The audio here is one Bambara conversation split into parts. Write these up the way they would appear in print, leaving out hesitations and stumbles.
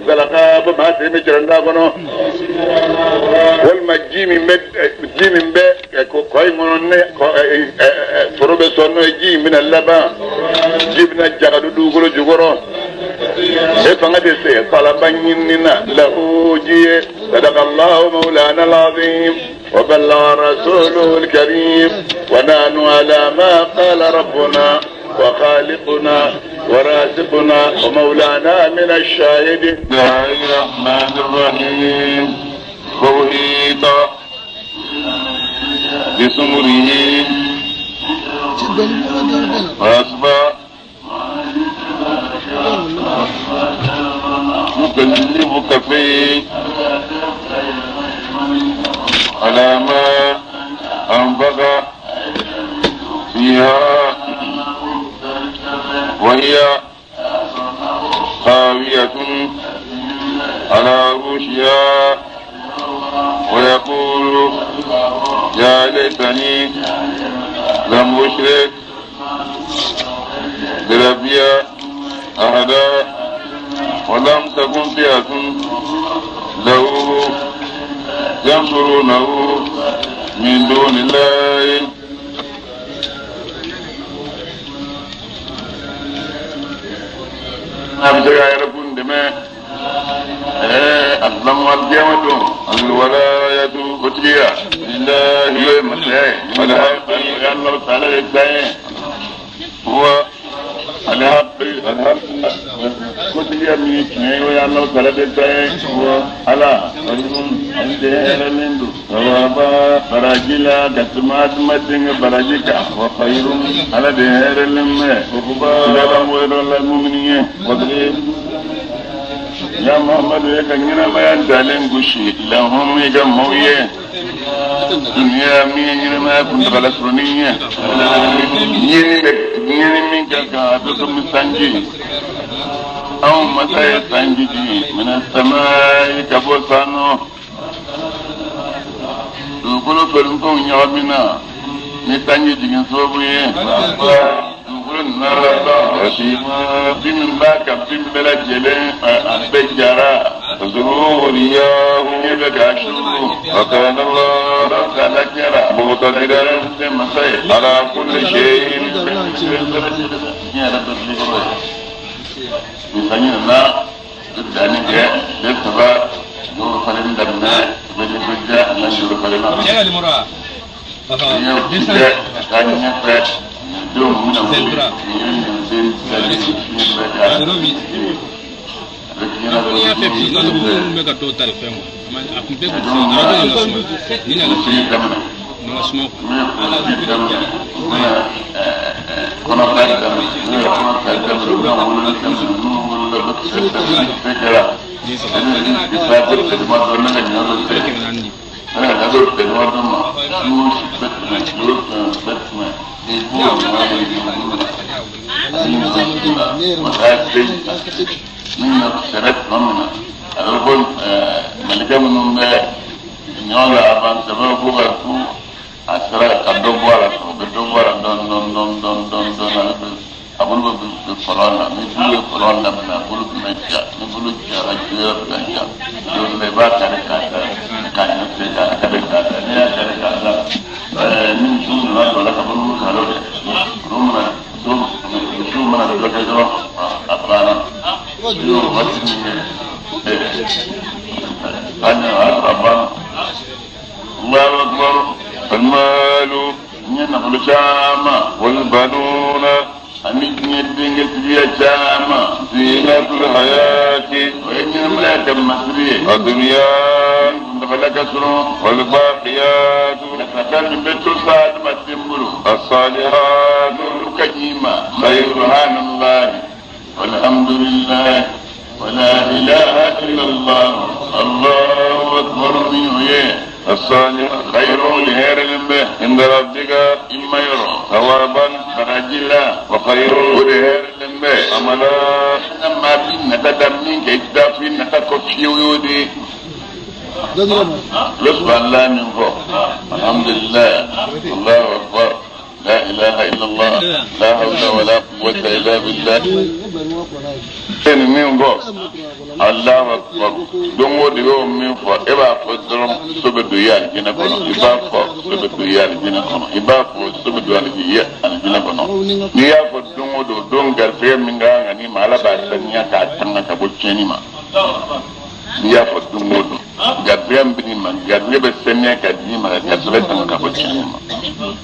Zalaka bɛ maa sen bɛ cɛrɛnda kɔnɔ walima ji min bɛ kɔ in kɔnɔ ne foro bɛ sɔn n'o ye ji in bɛna laban ji bɛna ja ka don dugukolo jukɔrɔ e fanga tɛ se falaba ɲinini na lahu ji ye sadakallahu mawlana al-azim wa balagha rasulul karim wa nahnu ala ma qala rabbuna wa khaliquna wa raziquna wa mawlana min ash-shahidin. Bismillahir rahmanir rahim. وأحيط بثمره وأصبح يقلب كفيه على ما أنفق فيها وهي خاوية على عروشها ويقول يا ليتني لم أشرك بربي أحدا ولم تكن فئة له ينصرونه من دون الله. الولاية لله هو الحق kotigiya min ye tiɲɛ ye o ye Alahu taala de ta ye Ala ale hɛrɛlen don baraji la ka tɛmɛ adamaden ka baraji kan Ala de hɛrɛlen bɛ laban yɔrɔ la mumini ye ya Muhammadu e ka ɲɛnamaya dalen gosi lahum i ka maaw ye duniya min ye ɲɛnamaya kuntagala surunin ye ɲini min ka kan a bɛ komi sanji anw masa ye sanji jigin mina samayi ka bɔ sanu dugukolo falenfɛnw ɲagamina ni sanji jigin sababu ye dugukolo nana laban bin min b'a kan bin bɛɛ lajɛlen a bɛɛ jara e bɛ k'a suru وكان الله taala kɛra مقتدرا fɛn masa ye على كل شيء. Diɲɛ yɛrɛ bɛɛ filikɔrɔ ye ni sanji nana i bɛ danni kɛ tile 3 dɔw bɛ falenni daminɛ u bɛ nisɔndiya n'a juru falenna Cɛ ka numéro wa? n'i y'o kɛ ka taa ɲɛfɛ denw bɛna wuli nin ye nin den sali fiɲɛ bɛ kɛ 08. a bɛ diɲɛ Ko n'i y'a fɛ bi, i ka minnu bɛ ka dɔw ta de fɛn quoi. A kun bɛɛ kun tɛ se arajo nana suma. Ni nana fini daminɛ nin ka suma quoi. n'u ye forotigi daminɛ u bɛna kɔnɔta daminɛ n'u ye kɔnɔta daminɛ u bɛna wololi daminɛ n'u wolola u bɛ kisɛ daminɛ bɛɛ kɛra Den saba. i b'a bɛ tɛmɛ dɔn ne ka ɲɔ dɔ Kɛmɛ tigɛ naani di. ne ka ɲɔ dɔ tɛmɛ dɔ ma su bɛɛ tɛmɛ kilo bɛɛ tɛmɛ i b'o ɲɔ ye o ta min na sɛrɛ tuma min na a bɛ ko malikɛ minnu bɛ ɲɔ la a ban sɛbɛ ko ka ku a sera ka dɔ bɔ a la u bɛ dɔ bɔ a la dɔɔni dɔɔni dɔɔni dɔɔni dɔɔni dɔɔni a bolo bɛ kɔlɔn na ni bulu ye kɔlɔn daminɛ a bolo bɛna ja ni bolo jara ju yɛrɛ bɛna ja don dɔ i b'a kari k'a da k'a ɲɛ fɛ k'a kari k'a da n'i y'a kari k'a da ni misiw nana don a la ka bolo kari dɛ olu mana misiw mana dɔ kɛ dɔrɔn a banna i y'o waati min kɛ a ɲɛ a sɔrɔ a banna. الله أكبر. المال N ye nafolo caman والبنون ani diɲɛ denkɛtigiya caman زينة الحياة o ye ɲɛnamaya kɛ masiri ye الدنيا kuntagala ka surun والباقيات nafata min bɛ to sa adamaden bolo الصالحات olu ka ɲi ma subhanallahi walhamdulillahi wala ilaha illallah allahu akbar min o ye الصالحات khayru li hɛrɛlen bɛ عند ربك i ma yɔrɔ ثوابا baraji la وخير o de hɛrɛlen bɛ عملا. Na maa bi nata da min kɛ i tɛ taa f'i nata kɔ fiyewu y'o de ye subhanallah min fɔ alhamdulilayi allahu akbar. La ilaha illallah la hawla wala quwwata illa billah. E ni min fɔ Allahu akbar don o don i b'o min fɔ e b'a fɔ dɔrɔn so bɛ don i ye alijinɛ kɔnɔ i b'a fɔ so bɛ don i ye alijinɛ kɔnɔ i b'a fɔ so bɛ don i ye alijinɛ kɔnɔ n'i y'a fɔ don o don don garisɛgɛ min ka kan ka n'i ma Ala b'a saniya k'a tanga ka bɔ tiɲɛni ma n'i y'a fɔ don o don garisɛgɛ min bɛ n'i ma garisɛgɛ bɛ saniya ka d'i ma ka garisɛgɛ tanga ka bɔ tiɲɛni ma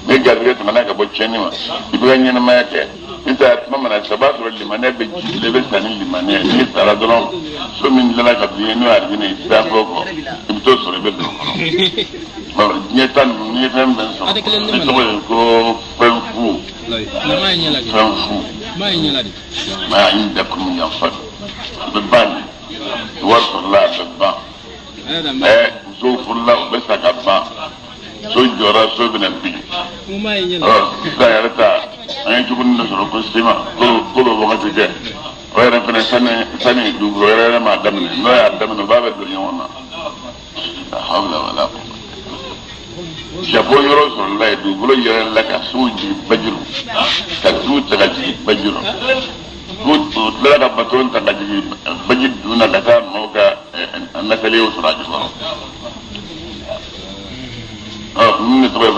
ni garisɛgɛ tangana ka bɔ tiɲɛni ma i bɛ ka ɲɛnamaya kɛ i ta tuma mana se b'a sɔrɔ limaniya bɛ ji la i bɛ sa ni limaniya n'i sara dɔrɔn so min dilanna ka bila i ɲɛ n'o ye alijinɛ ye i tɛ taa fɔ kɔ i bɛ t'o sɔrɔ i bɛ don o kɔnɔ diɲɛ ta ninnu n'i ye fɛn fɛn sɔrɔ i tɔgɔ ye ko fɛn fu fɛn fu ma indakum yanfad a bɛ ban de wari sɔrɔla a bɛ ban musow furula u bɛ sa ka ban so jɔra so bɛna bin sisan yɛrɛ ta an ye cogo dɔ sɔrɔ ko sima ko bɛ wagati kɛ o yɛrɛ fana sani dugukolo yɛrɛ yɛrɛ m'a daminɛ n'o y'a daminɛ o b'a bɛ don ɲɔgɔn na la hawla wala quwwata. Japon yɔrɔ sɔrɔla yen dugukolo yɛrɛ la ka sow jigin baji rɔ ka sow ta ka jigin baji rɔ u tilala ka bato ta ka jigin baji dun na ka taa maaw ka nasaliyew sɔrɔ a jukɔrɔ. Min de tɔgɔ ye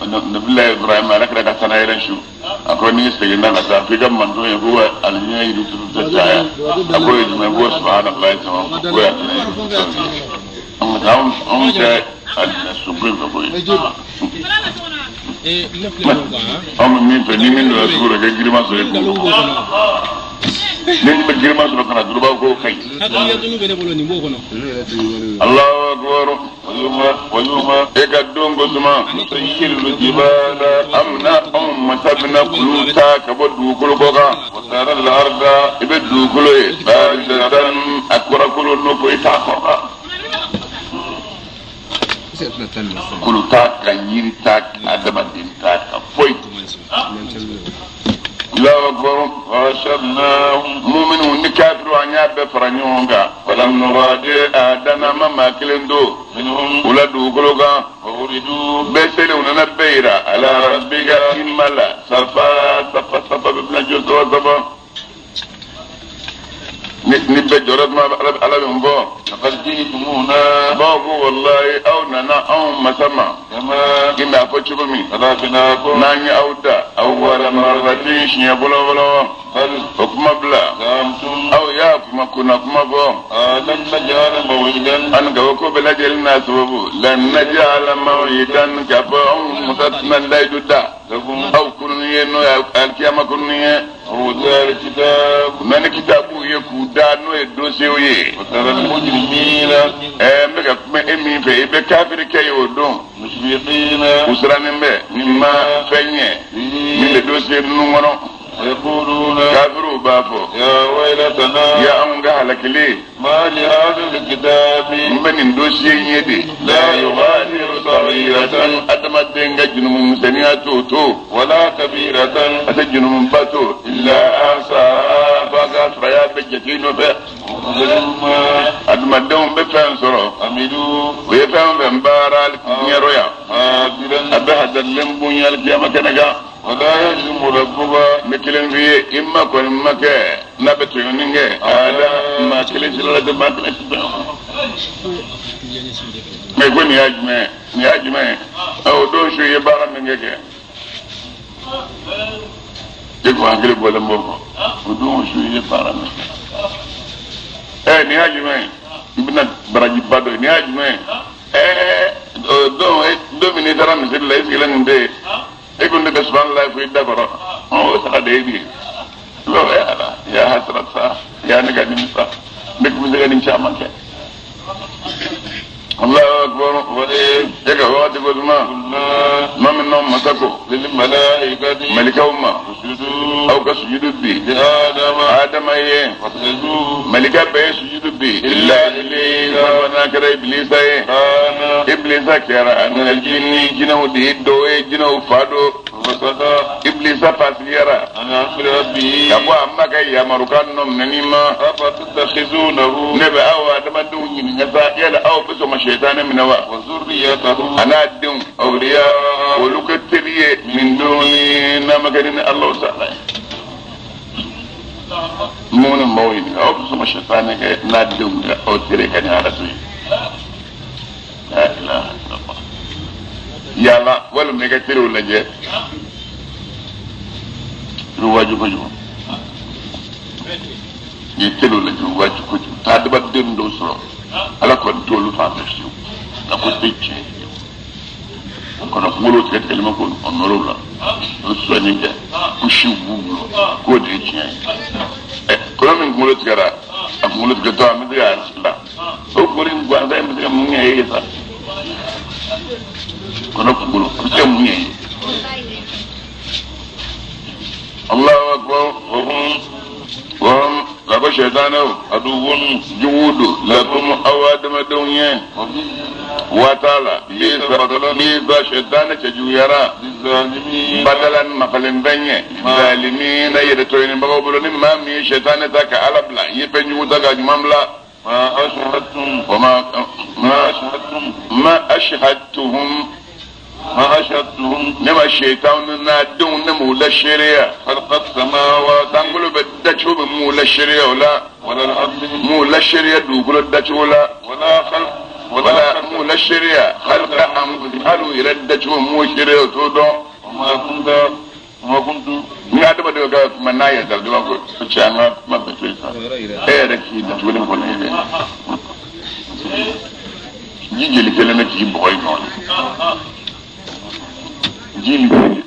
Nabilayi Ibrahima ala kɛra ka sana yɛrɛ su a ko n'i seginna ka taa f'i ka mantɔn ye ko alijinɛ yiri turu tɛ caya a k'o ye jumɛn ko subahanallahi sama ko ye alijinɛ yiri turu anw tɛ alijinɛ soko in fɛ koyi. Anw bɛ min fɛ ni min donna sugu la kɛ girinma sɔrɔ i kun ni bɛ girinma sɔrɔ ka na dɔrɔn b'a k'o ka ɲi. Allahu akbar e ka don ko suma amina anw masa bɛna kulu ta ka bɔ dugukolo kɔ kan i bɛ dugukolo ye a kɔrɔ kolo n'o foyi t'a kɔ kan kulu t'a kan yiri t'a kan adamaden t'a kan foyi. Allahu akbar muminu ni kafiru an y'a bɛɛ fara ɲɔgɔn kan falam nugadir ahadan an ma maa kelen to u la dugukolo kan bɛɛ selen u nana bɛɛ yira ala rabbika i ma la safa safa safa bɛ bila jɔ saba saba ni bɛɛ jɔra tuma ala bɛ mun fɔ bawo ko walayi aw nana anw masa ma i n'a fɔ cogo min n'an ye aw da awwala marratin siɲɛ fɔlɔ fɔlɔ o kuma bila aw y'a kuma kunna kuma fɔ an ka ko bɛɛ lajɛlen n'a sababu lan naj'ala maw'idan k'a fɔ anw masa tɛna layidu da aw kunun ye n'o ye alikiyama kunun ye u nana ni kitabu ye k'u da n'o ye dosiyew ye n bɛ ka kuma e min fɛ i bɛ kafiri kɛ ye o don u sirannen bɛ mimma fɛn ɲɛ min bɛ dosiye ninnu kɔnɔ kafiriw b'a fɔ ya anw ka halakili n bɛ nin dosiye in ye de adamaden ka junumu misɛnninya t'o to a tɛ junumuba to illa ahsaha f'a k'a sɔrɔ a y'a bɛɛ jate i nɔfɛ adamadenw bɛ fɛn sɔrɔ u ye fɛn o fɛn baara diɲɛ rɔ yan a bɛ hadarilen bonya alikiyama kɛnɛ kan. N bɛ kelen f'i ye i ma kɔni ma kɛ n'a bɛ tɔɲɔni kɛ ala maa kelen si la tɛ maa kelen si tɔɲɔ mɛ ko nin y'a jumɛn nin y'a jumɛn ye o don su i ye baara min kɛ kɛ e ko hakili bɔlen b'o kɔ o don su i ye baara min kɛ ɛ nin y'a jumɛn ye i bɛna barajiba dɔ ye nin y'a jumɛn ye ɛ don min n'i taara misiri la i sigilen tun tɛ yen e ko ne bɛ subahanallahi fo i da kɔrɔ o saga de ye nin ye ya ala ya hasrata ya ne ka nimisa ne tun bɛ se ka nin caman kɛ Allahu akbar e ka waati ko suma ma min n'anw masa ko malikaw ma aw ka sujudu bi adama ye malika bɛɛ ye sujudu bi illa iblisa n'a kɛra iblisa ye iblisa kɛra minal jinni jinɛw de ye dɔ ye jinɛw fa don iblisa fasigiyara ka bɔ a ma ka yamarukan nɔ minɛni ma ne bɛ aw adamadenw ɲininka sa yala aw bɛ sɔn ka sɛtanɛ minɛ wa a n'a denw awliya Olu kɛ teri ye min duni n'a ma kɛ ni Alahu taala ye. Minnu b'aw ɲininka aw bɛ sɔn ka sɛtanɛ kɛ n'a denw kɛ aw teri ka ni Ala to yen. La ilaha illallah. Yala walima i ka teriw lajɛ i bɛ waaju kojugu. N'i ye teriw lajɛ i bɛ waaju kojugu. Taa adamaden dɔw sɔrɔ Ala kɔni t'olu fan fɛ fiyewu. Nka ko tɛ tiɲɛ ye. Kɔnɔ kunkolo tigɛ tigɛli ma ko o nɔrɔ la. O sɔnni kɛ ko siw b'u bolo k'o de ye tiɲɛ ye. Ɛ kɔnɔ min kunkolo tigɛra a kunkolo tigɛtɔ a bɛ se k'a la. O kunkolo in gansan in bɛ se ka mun ɲɛ e ye sa? Kɔnɔ kunkolo a bɛ se ka mun ɲɛ e ye? Allahu akbar wahum ka bɔ sɛtanɛw aduwwun jugu don lakum aw adamadenw ye waati la bisa sɛtanɛ cɛjuguyara badalan mafalenfɛn ye zalimina yɛrɛ tɔɲɔnibagaw bolo ni maa min ye sɛtanɛ ta ka Ala bila i ye fɛn jugu ta ka ɲuman bila. Ma ashhadtuhum Ma ashhadtuhum ne ma sɛtanw n'a denw ne m'u laseereya khalqa samawati sankolo bɛ dacogo min m'u laseereya o la wala al-ardi m'u laseereya dugukolo dacogo la wala khalq wala m'u laseereya khalqa anfusihim hali u yɛrɛ dacogo m'u seereya o t'o dɔn. Wa ma kuntu ni adamadenw ka kuma n'a yɛrɛ dara dɔrɔn ko cɛ an ka kuma bɛɛ to yen sa e yɛrɛ k'i dacogo ne kɔni ye dɛ ji jeli kelen bɛ k'i bɔgɔ i nɔ na ji litiri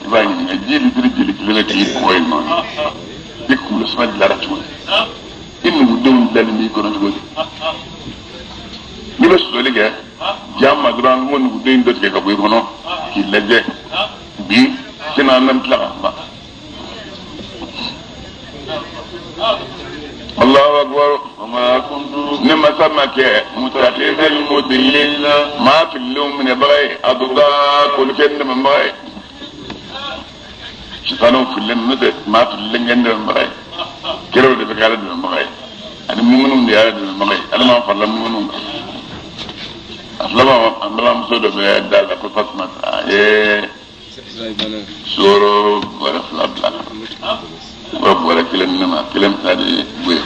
i b'a ɲininka ji litiri jeli kelen bɛ k'i bɔgɔ i nɔ na i kunkolo suma dilara cogo di i nugudenw dalen b'i kɔnɔ cogo di n'i bɛ sɔsɔli kɛ ja ma dɔrɔn an k'o nuguden dɔ tigɛ ka bɔ i kɔnɔ k'i lajɛ bi sini an bɛ tila ka kuma. Allahu akbar wa ma kuntu ne masa ma kɛ mutakhidhil mudillina maa fililenw minɛbaga ye aduda k'olu kɛ n dɛmɛbaga ye sitanaw fililen n'o tɛ maa fililen kɛ n dɛmɛbaga ye kiraw de bɛ kɛ Ala dɛmɛbaga ye ani muminuw de ye Ala dɛmɛbaga ye Ala m'an farala muminuw kan a filanan an balimamuso dɔ bɛ da la ko Fatumata a ye sukaro bɔrɛ fila bila ka na bɔrɛ kelen di ne ma kelen bɛ taa di Buye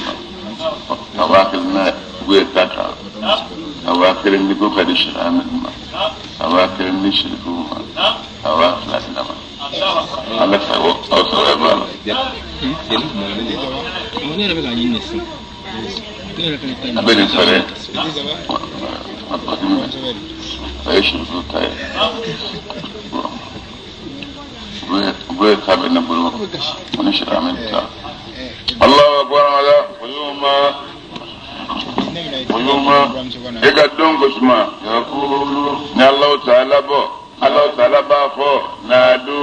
ma ka 5000 na Buye ta kan ka 5000 di ko ka di Sɛki Amadu ma ka 5000 di Sirifu ma ka 2000 di ne ma Ala sago aw sago b'a la. Ne yɛrɛ bɛ k'a ɲini de sisan. Ne yɛrɛ fɛnɛ ta A bɛ nin sɔrɔ a ye Sirifu ta ye. Buye ta bɛ ne bolo o ni Sɛki Amadu ta. Allahu akbar ala wa yawma e ka don ko suma yaqulu ni Alahu taala bɔ Alahu taala b'a fɔ naadu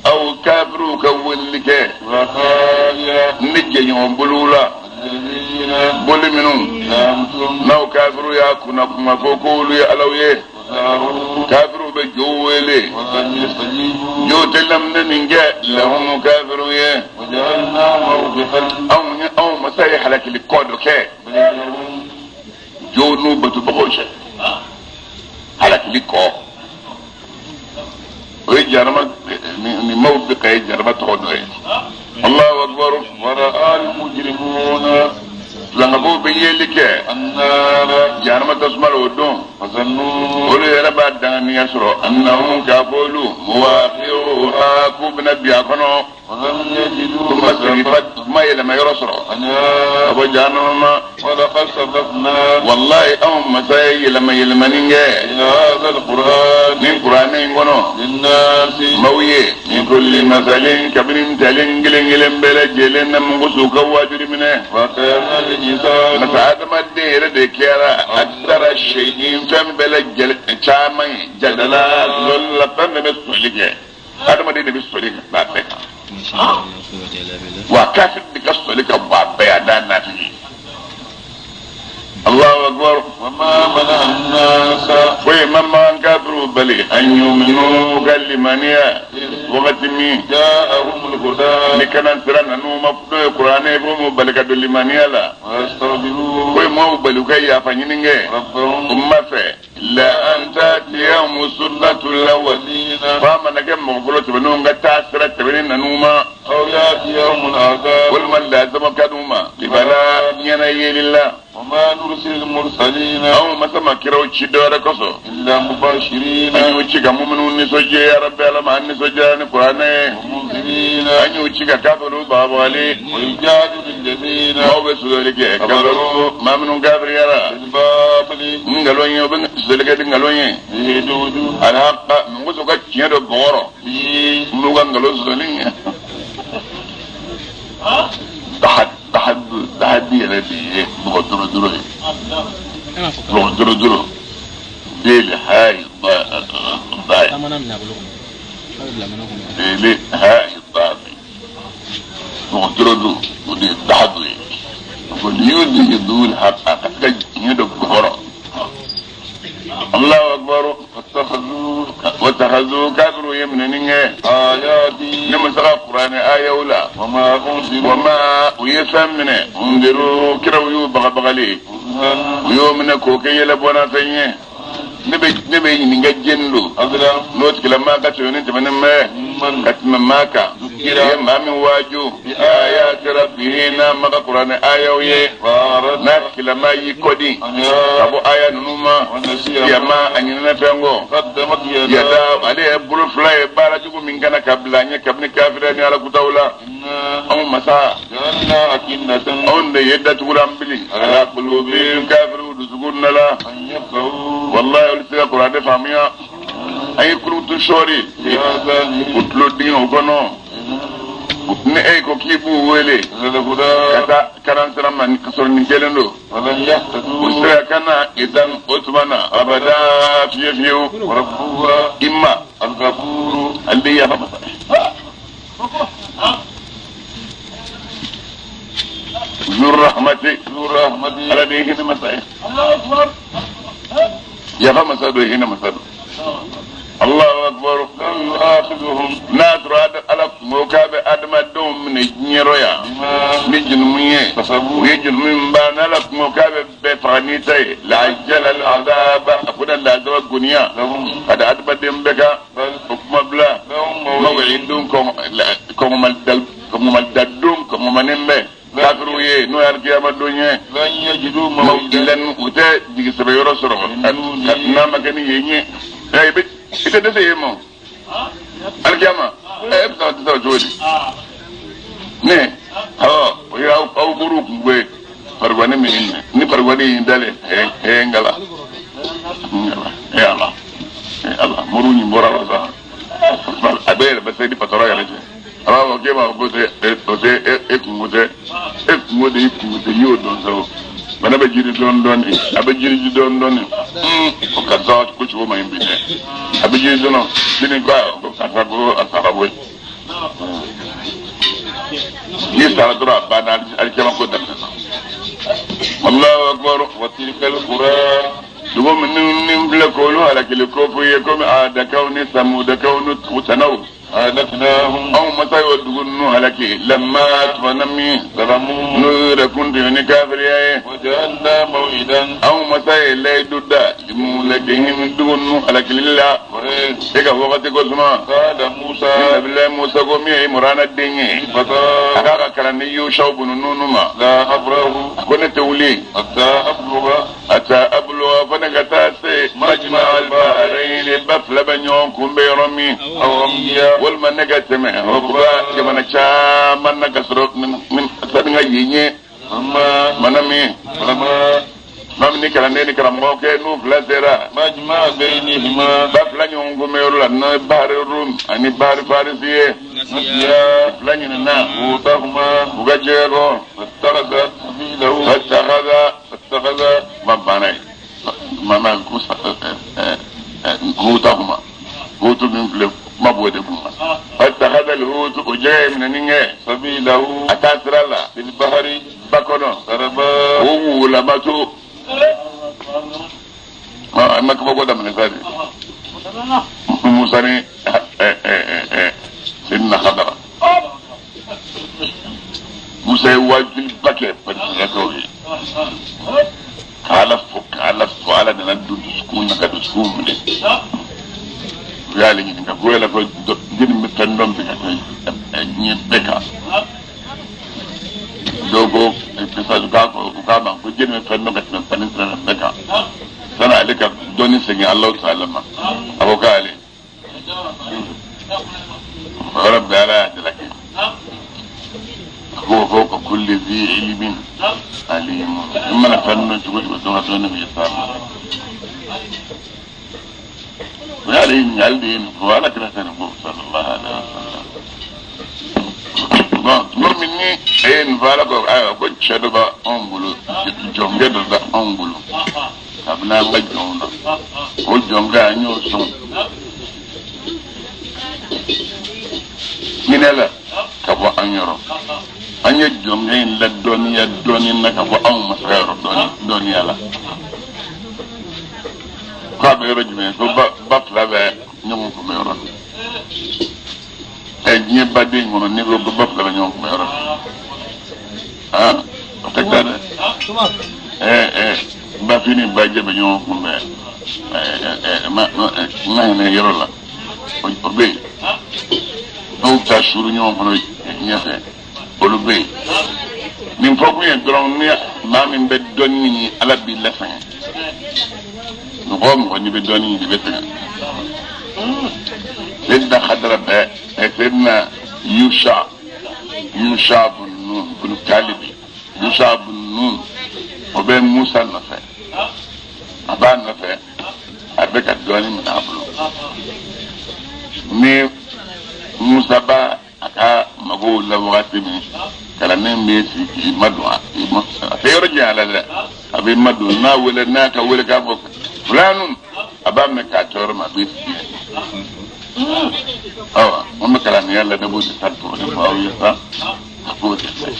aw kafiriw ka weleli kɛ shuraka'iya ne jɛɲɔgɔn boliw la alladhina boli minnu za'amtum n'aw kafiriw y'a kunna kuma ko k'olu ye alaw ye fada'u kafiriw bɛ jow wele wa lam yastajibu jow tɛ laminɛ nin kɛ lahumu kafiriw ye wa ja'alna mawbiqan anw ye anw masa ye halakili kɔ dɔ kɛ baynahum jow n'u batobagaw cɛ halakili kɔ o ye jahanama nin mawbiqa ye jahanama tɔgɔ dɔ ye. Allahu akbar wa ra'a al-mujrimuna filankafow bɛ yeli kɛ an-nara jahanama tasuma la o don fa zannu olu yɛrɛ b'a danganiya sɔrɔ annahum k'a fɔ olu muwaqi'uha k'u bɛna bin a kɔnɔ wa lam yajidu k'u ma segin fa k'u ma yɛlɛma yɔrɔ sɔrɔ anha ka bɔ jahanama ma wa laqad sarrafna wallahi anw masa ye yɛlɛma yɛlɛmani kɛ fi hadha al-Qur'an nin kuranɛ in kɔnɔ lin-nasi maaw ye min kulli masalin kabini ntalen kelen kelen bɛɛ lajɛlen na mun kosɔn u ka waajuli minɛ wa kana al-insanu masa adamaden yɛrɛ de kɛra akthara shay'in fɛn bɛɛ lajɛlen caman ye jadala lɔli la fɛn bɛɛ bɛ sɔsɔli kɛ adamaden de bɛ sɔsɔli ka b'a bɛɛ kan wa kafiri de ka sɔsɔli ka bɔ a bɛɛ a n'a nafigi. Allahu akbar wa ma mana'a an-nasa foyi ma man kafiriw bali an yuminu ka limaniya wagati min ja'ahum al-huda ni kana sira nan'u ma n'o ye kuranɛ ye fo m'u bali ka don limaniya la wa yastaghfiru foyi m'u bali u ka yafa ɲini kɛ rabbahum u ma fɛ illa an tatiyahum sunnatul awwalina fa mana kɛ mɔgɔ fɔlɔ tɛmɛnenw ka taa sira tɛmɛnen nan'u ma aw yatiyahum al'azab walima lazama ka d'u ma libala ɲɛna yeli la wama nursilul mursalina anw masa ma kiraw ci dɔwɛrɛ kosɔn illa mubashirina an y'u ci ka muminw nisɔndiya ya rabbi ala ma an nisɔndiya ni kuranɛ ye munzirina an y'u ci ka kafiriw bagabagali wa yujadilu alladhina maaw bɛ sɔsɔli kɛ kafaru maa minnu kafiriyara bil batili nkalon ye u bɛ sɔsɔli kɛ ni nkalon ye liyudhidu alhaqa mun kosɔn ka tiɲɛ dɔ bɔgɔrɔ bihi n'u ka nkalon sɔsɔli ye tahadi yɛrɛ de ye mɔgɔ duuru duuru ye mɔgɔ duuru duuru deli hayi ba deli hayi ba mɔgɔ duuru duuru o de ye tahadu ye ko liyudhidu alhaqa ka se ka tiɲɛ dɔ bɔgɔrɔ Allahu akbar wattakhadhu kafiru ye minɛni kɛ ayati ne ma se ka kuranɛ ayaw la wama unziru wama u ye fɛn minɛ unziru kiraw y'u bagabagali u y'o minɛ k'o kɛ yɛlɛbɔnna fɛn ye ne bɛ ɲininka jɛni don azlam n'o tigilamaa ka tɛmɛni tɛmɛnen bɛ man ka tɛmɛ maa kan i ye maa min waaju bi ayati rabbihi n'a ma ka kuranɛ ayaw ye farad n'a tigilamaa y'i kɔdi ka anha bɔ aya ninnu ma wa nasiya yama a ɲinɛna fɛn kɔ qaddamat yada yada ale ye bolo fila ye baara jugu min kana ka bila an ɲɛ kabini kafiriya ni alakutaw la inna anw masa ja'alna akinnatan anw de ye datugulan bili ala kulubihim kafiriw dusukun na la an yafqahu wallahi olu tɛ se ka kuranɛ faamuya an ye kurutu sɔɔri fi adhanihim u tulo dingɛ o kɔnɔ ni e ko k'i b'u wele ila ka al-huda taa kalan sira ma ka sɔrɔ nin kelen don walan u yahtadu sera ka na idan o tuma na abada fiye fiyewu wa rabbuka i ma al-ghafuru ale yafa masa Zur rahmati dhu rahmati ala de ye hinɛ masa ye yafa masa don hinɛ masa don Allahu akbar law yu'akhidhuhum n'a tora ala kungo k'a bɛ adamadenw minɛ diɲɛrɔ yan bima ni jurumu ye kasabu u ye jurumu min ban n'ala kungo k'a bɛ bɛɛ faga n'i ta ye lajala al'azaba a ko na lazaba goniya lahum ka da adamaden bɛɛ kan bal o kuma bila lahum maw'idun kɔngɔmadadon kɔngɔmanen bɛ kafiriw ye n'o ye alikiyama don ye lan yajidu maw'idan maw'idan u tɛ jigi sɛbɛ yɔrɔ sɔrɔ n'a ma kɛ ni yen ye i bɛ i tɛ dɛsɛ yen ma alikiyama e bɛ se ka dɛsɛ o cogo di ne awɔ o ye aw buru kungo ye farigɔni min minɛ ni farigɔni y'i dalen ngala ngala ala ala muru ɲin bɔra la sa a bɛ yɛlɛ bɛ se ni patɔrɔn yɛrɛ cɛ a b'a fɔ k'e ma ko tɛ o tɛ e kungo tɛ e kungo de y'i kungo tɛ n'i y'o dɔn sa o bana bɛ jiri dɔɔni dɔɔni a bɛ jiri ji dɔɔni dɔɔni o karisa ko cogo ma ɲi bi dɛ a bɛ jiri dɔɔni sini ko ko karisa ko a sara koyi n'i sara dɔrɔn a banna alikiyama ko daminɛna Allahu akbar wa tilka al-qura dugu minnu ni filɛ k'olu halakili ko f'u ye komi adakaw ni samudakaw ni tanaw ahlaknahum anw masa y'o dugu ninnu halaki lamma tuma na min zalamu n'u yɛrɛ kun tun ye ni kafiriya ye wa ja'alna maw'idan anw masa ye layidu da limulakihim dugu ninnu halakili la e ka wagati ko suma qala Musa ni nabilayi musa ko min ye imurana den ye fata a k'a ka kalan ni yusaw bunu nunu ma la abrahu a ko ne tɛ wuli hatta ablugha ata abuluwa fo ne ka taa se majma al-bahrain ba fila bɛ ɲɔgɔn kunbɛn yɔrɔ min aw amdiya walima ne ka tɛmɛ o ba jamana caman na ka sɔrɔ min sani ka yen ye amma mana min falamma maa min ni kalanden ni karamɔgɔ kɛ n'u fila sera majma'a baynihima ba fila ɲɔgɔn kunbɛn yɔrɔ la n'o ye bahari rum ani bahari farisi ye nasiya fila ɲinina hutahuma u ka jɛgɛ kɔ fattakhadha sabilahu fattakhadha fattakhadha ma banna ye mana ko hutahuma hutu min filɛ kuma b'o de kun fattakhadha alhutu o jɛgɛ ye minɛni kɛ sabilahu a taa sira la fil bahri ba kɔnɔ saraba o wulama to a ma kabako daminɛ sa de musa ni sidina hadara musa ye wajuliba kɛ banisirakaw ye k'ala fo k'ala fo ala nana don dusukun na ka dusukun K'u minɛ u y'ale ɲininka ko yala ko jeli bɛ fɛn dɔn bi ka tɛmɛ diɲɛ bɛɛ kan. Dɔw ko k'a u k'a ma ko jeli bɛ fɛn dɔn ka tɛmɛ fani sira bɛɛ kan sani ale ka dɔnni segin Alahu taala ma. A ko k'ale o yɔrɔ bɛɛ Ala y'a jalaki. A ko fawqa kulli zi ilmin alim. I mana fɛn dɔn cogo cogo dɔn ka dɔnni bɛ s'a ma. O y'ale ɲininkali de ye nin fɔ Ala kira tɛ nin fɔ sallallahu alaihi wa sallam. Bon, tuma min ni e ye nin fɔ Ala ko ayiwa ko cɛ dɔ b'anw bolo, jɔnkɛ dɔ bɛ anw bolo kabini an ka jɔnw na, o jɔnkɛ an y'o sɔn hinɛ la ka bɔ an yɔrɔ. An ye jɔnkɛ in ladɔnniya dɔɔnin na ka bɔ anw masakɛ yɔrɔ dɔnniya la. K'a bɛ yɔrɔ jumɛn? Ko ba fila bɛ ɲɔgɔn kunbɛ yɔrɔ min. Ɛ diɲɛ baden kɔnɔ n'i ko ba fila bɛ ɲɔgɔn kunbɛ yɔrɔ min, aa o tɛ taa dɛ. Ɛ ɛ bafin ni bajɛ bɛ ɲɔgɔn kunbɛ ɛ ɛ ma ma hinɛ yɔrɔ la, o bɛ yen. Dɔw bɛ taa suuru ɲɔgɔn kɔnɔ ɲɛfɛ, olu bɛ yen. Nin fɔ kun ye dɔrɔn ni maa min bɛ dɔnni ɲini Ala b'i lasɛgɛn. Mɔgɔ o mɔgɔ n'i bɛ dɔnni ɲini i bɛ sɛgɛn. Seydina Khadra bɛ Seydina Yusha Yusha bun Nun bun Kalibi Yusha bun Nun o bɛ Musa nɔfɛ, a b'a nɔfɛ, a bɛ ka dɔnni minɛ a bolo. Ni Musa b'a a ka magow la wagati min, kalanden bɛ sigi k'i madon a tɛ yɔrɔ janya la dɛ, a b'i madon n'a wele n'a ka wele k'a fɔ fulanun, a b'a mɛn k'a to yɔrɔ min a b'i sigi yen. Ayiwa an bɛ kalandenya la ne b'o de ta t'o de fɔ aw ye sa, a k'o de fɛ.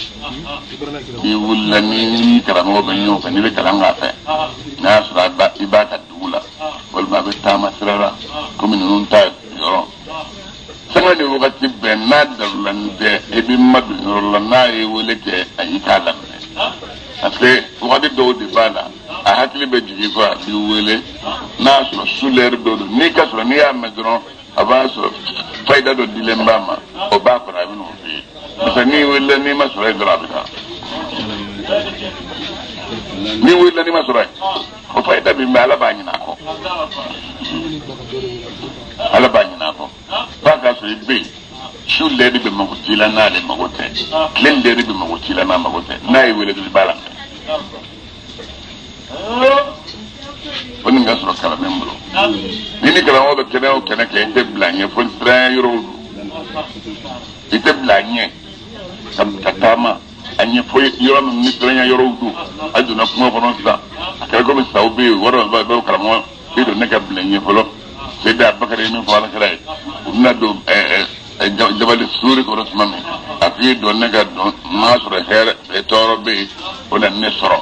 N'i wulila ni karamɔgɔ bɛ ɲɔgɔn fɛ, n'i bɛ kalan k'a fɛ, n'a y'a sɔrɔ i b'a ka dugu la walima a bɛ taama sira la komi ninnu ta yɔrɔ. Sanga ni wagati bɛɛ n'a darula ni tɛ i b'i madon yɔrɔ la n'a ye wele kɛ a y'i k'a laminɛ. Parce que wagati dɔw de b'a la a hakili bɛ jigin kɔ a b'i wele n'a y'a sɔrɔ su lɛri dɔ don n'i ka sɔrɔ n'i y'a mɛn dɔrɔn a b'a sɔrɔ fayida dɔ dilen b'a ma o b'a kɔnɔ a bɛ n'o f'i ye. Parce que n'i welela n'i ma sɔrɔ yen dɔrɔn a bɛ taa. N'i welela n'i ma sɔrɔ yen o fayida min bɛ Ala b'a ɲin'a kɔ. Ala b'a ɲin'a kɔ. F'a k'a sɔrɔ i bɛ yen su lɛri bɛ mago t'i la n'ale mago tɛ, tile lɛri bɛ mago t'i la n'a mago tɛ, n'a y'i wele dɔrɔn i b'a laminɛ. O nin ka sɔrɔ kalanden bolo. Ni ni karamɔgɔ bɛ kɛnɛ o kɛnɛ kɛ i tɛ bila ɲɛ fo siran yɔrɔw don. I tɛ bila ɲɛ ka taama a ɲɛ fo yɔrɔ min ni siranya yɔrɔw don. A donna kungo kɔnɔ sisan a kɛra komi saw bɛ yen wɔɔrɔ bɛ karamɔgɔ i don ne ka bila ɲɛ fɔlɔ. Seyidi Abubakar ye min fɔ Ala kira ye u bɛna don jabali suuri kɔnɔ tuma min a k'i don ne ka don n'a sɔrɔ hɛrɛ tɔɔrɔ bɛ yen o na ne sɔrɔ.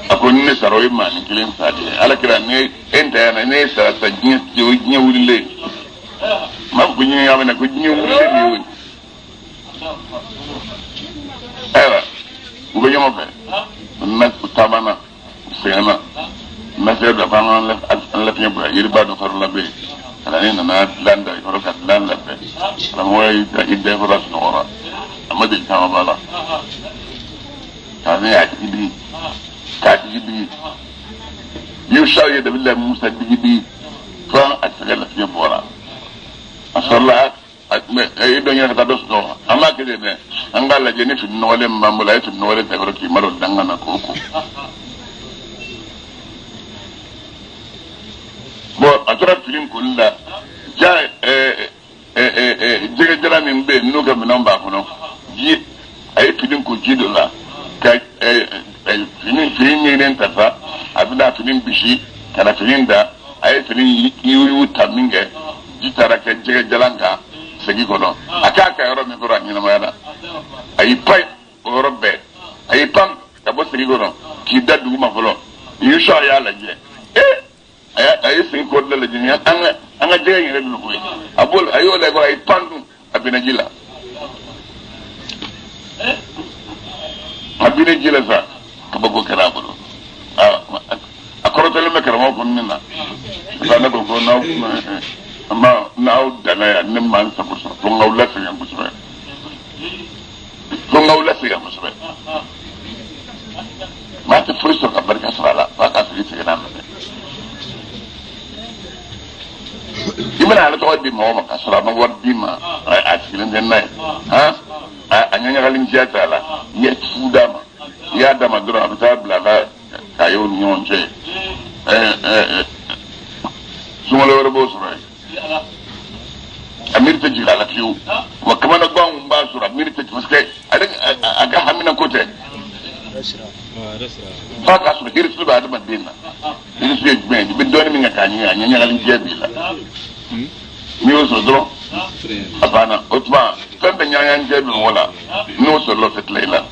A ko ni ne sara o ye maanin kelen sa de ye. Ala kira ne e n ta yan ne sara sa diɲɛ o ye diɲɛ wulilen. N b'a fɔ ko diɲɛ y'a minɛ ko diɲɛ wulilen de y'o ye. Ayiwa u bɛ ɲɔgɔn fɛ na u taamana u sɛgɛnna na se dɔ f'an ka an lafiɲɛ bonya yiriba dɔ kɔrɔla bɛ yen kalanden nana dilan da kɔrɔ ka dilan labɛn karamɔgɔ y'i da i da kɔrɔ sunɔgɔra a ma deli caman ba la kalanden y'a digi digi k'a digi digi Yusa ye dabila Musa digi digi fo a sɛgɛn lafiɲɛ bɔra a sɔrɔla a tun bɛ e dɔ ɲɛna ka taa dɔ sunɔgɔ an b'a kɛ ten dɛ an k'a lajɛ ni fini nɔgɔlen min b'an bolo a ye fini nɔgɔlen ta kɔrɔ k'i madon dangan na k'o ko. Bon a tora fini koli la ja jɛgɛ jala min bɛ yen n'o ka minɛnw b'a kɔnɔ ji a ye fini ko ji dɔ la ka fini ɲɛgɛn ta sa a bɛna fini bisi ka na fini da a ye fini yuyuyu ta min kɛ ji taara kɛ jɛgɛ jalan kan segi kɔnɔ a k'a ka yɔrɔ min kɔrɔ a ɲɛnamaya la a y'i pan o yɔrɔ bɛɛ a y'i pan ka bɔ segi kɔnɔ k'i da duguma fɔlɔ Yusa y'a lajɛ a ye segi kɔrɔla lajɛ ni an ka jɛgɛ in yɛrɛ bɛ koyi a b'o a y'o lajɛ a y'i pan dun a binna ji la a binna ji la sa kabako kɛra a bolo a kɔrɔtɔlen. bɛ karamɔgɔ kun ne na ne ko ko n'aw ma n'aw danna yan ne ma n sago sɔrɔ fo n k'aw lasegin kosɛbɛ fo n k'aw lasegin kosɛbɛ maa tɛ foyi sɔrɔ ka barika sɔrɔ a la f'a k'a sigi seginna a nɔfɛ i bɛna ale tɔgɔ di mɔgɔ ma k'a sɔrɔ a ma wari d'i ma a sigilen tɛ n'a ye han a ɲaɲagalen diya t'a la i ye fu d'a ma i y'a d'a ma dɔrɔn a bɛ taa bila a ka kayew ni ɲɔgɔn cɛ sunkalo wɛrɛ b'o sɔrɔ yen a miiri tɛ jigin a la fiyewu wa kamanagan b'a sɔrɔ a miiri tɛ parce que ale a ka hamina ko tɛ f'a k'a sɔrɔ hirisu bɛ adamaden na hirisu ye jumɛn ye i bɛ dɔɔnin min kɛ k'a ɲɛ a ɲɛ ɲagalen jɛ b'i la n'i y'o sɔrɔ dɔrɔn a banna o tuma fɛn bɛɛ ɲagan jɛ bɛ mɔgɔ la n'o sɔrɔla o tɛ tila i la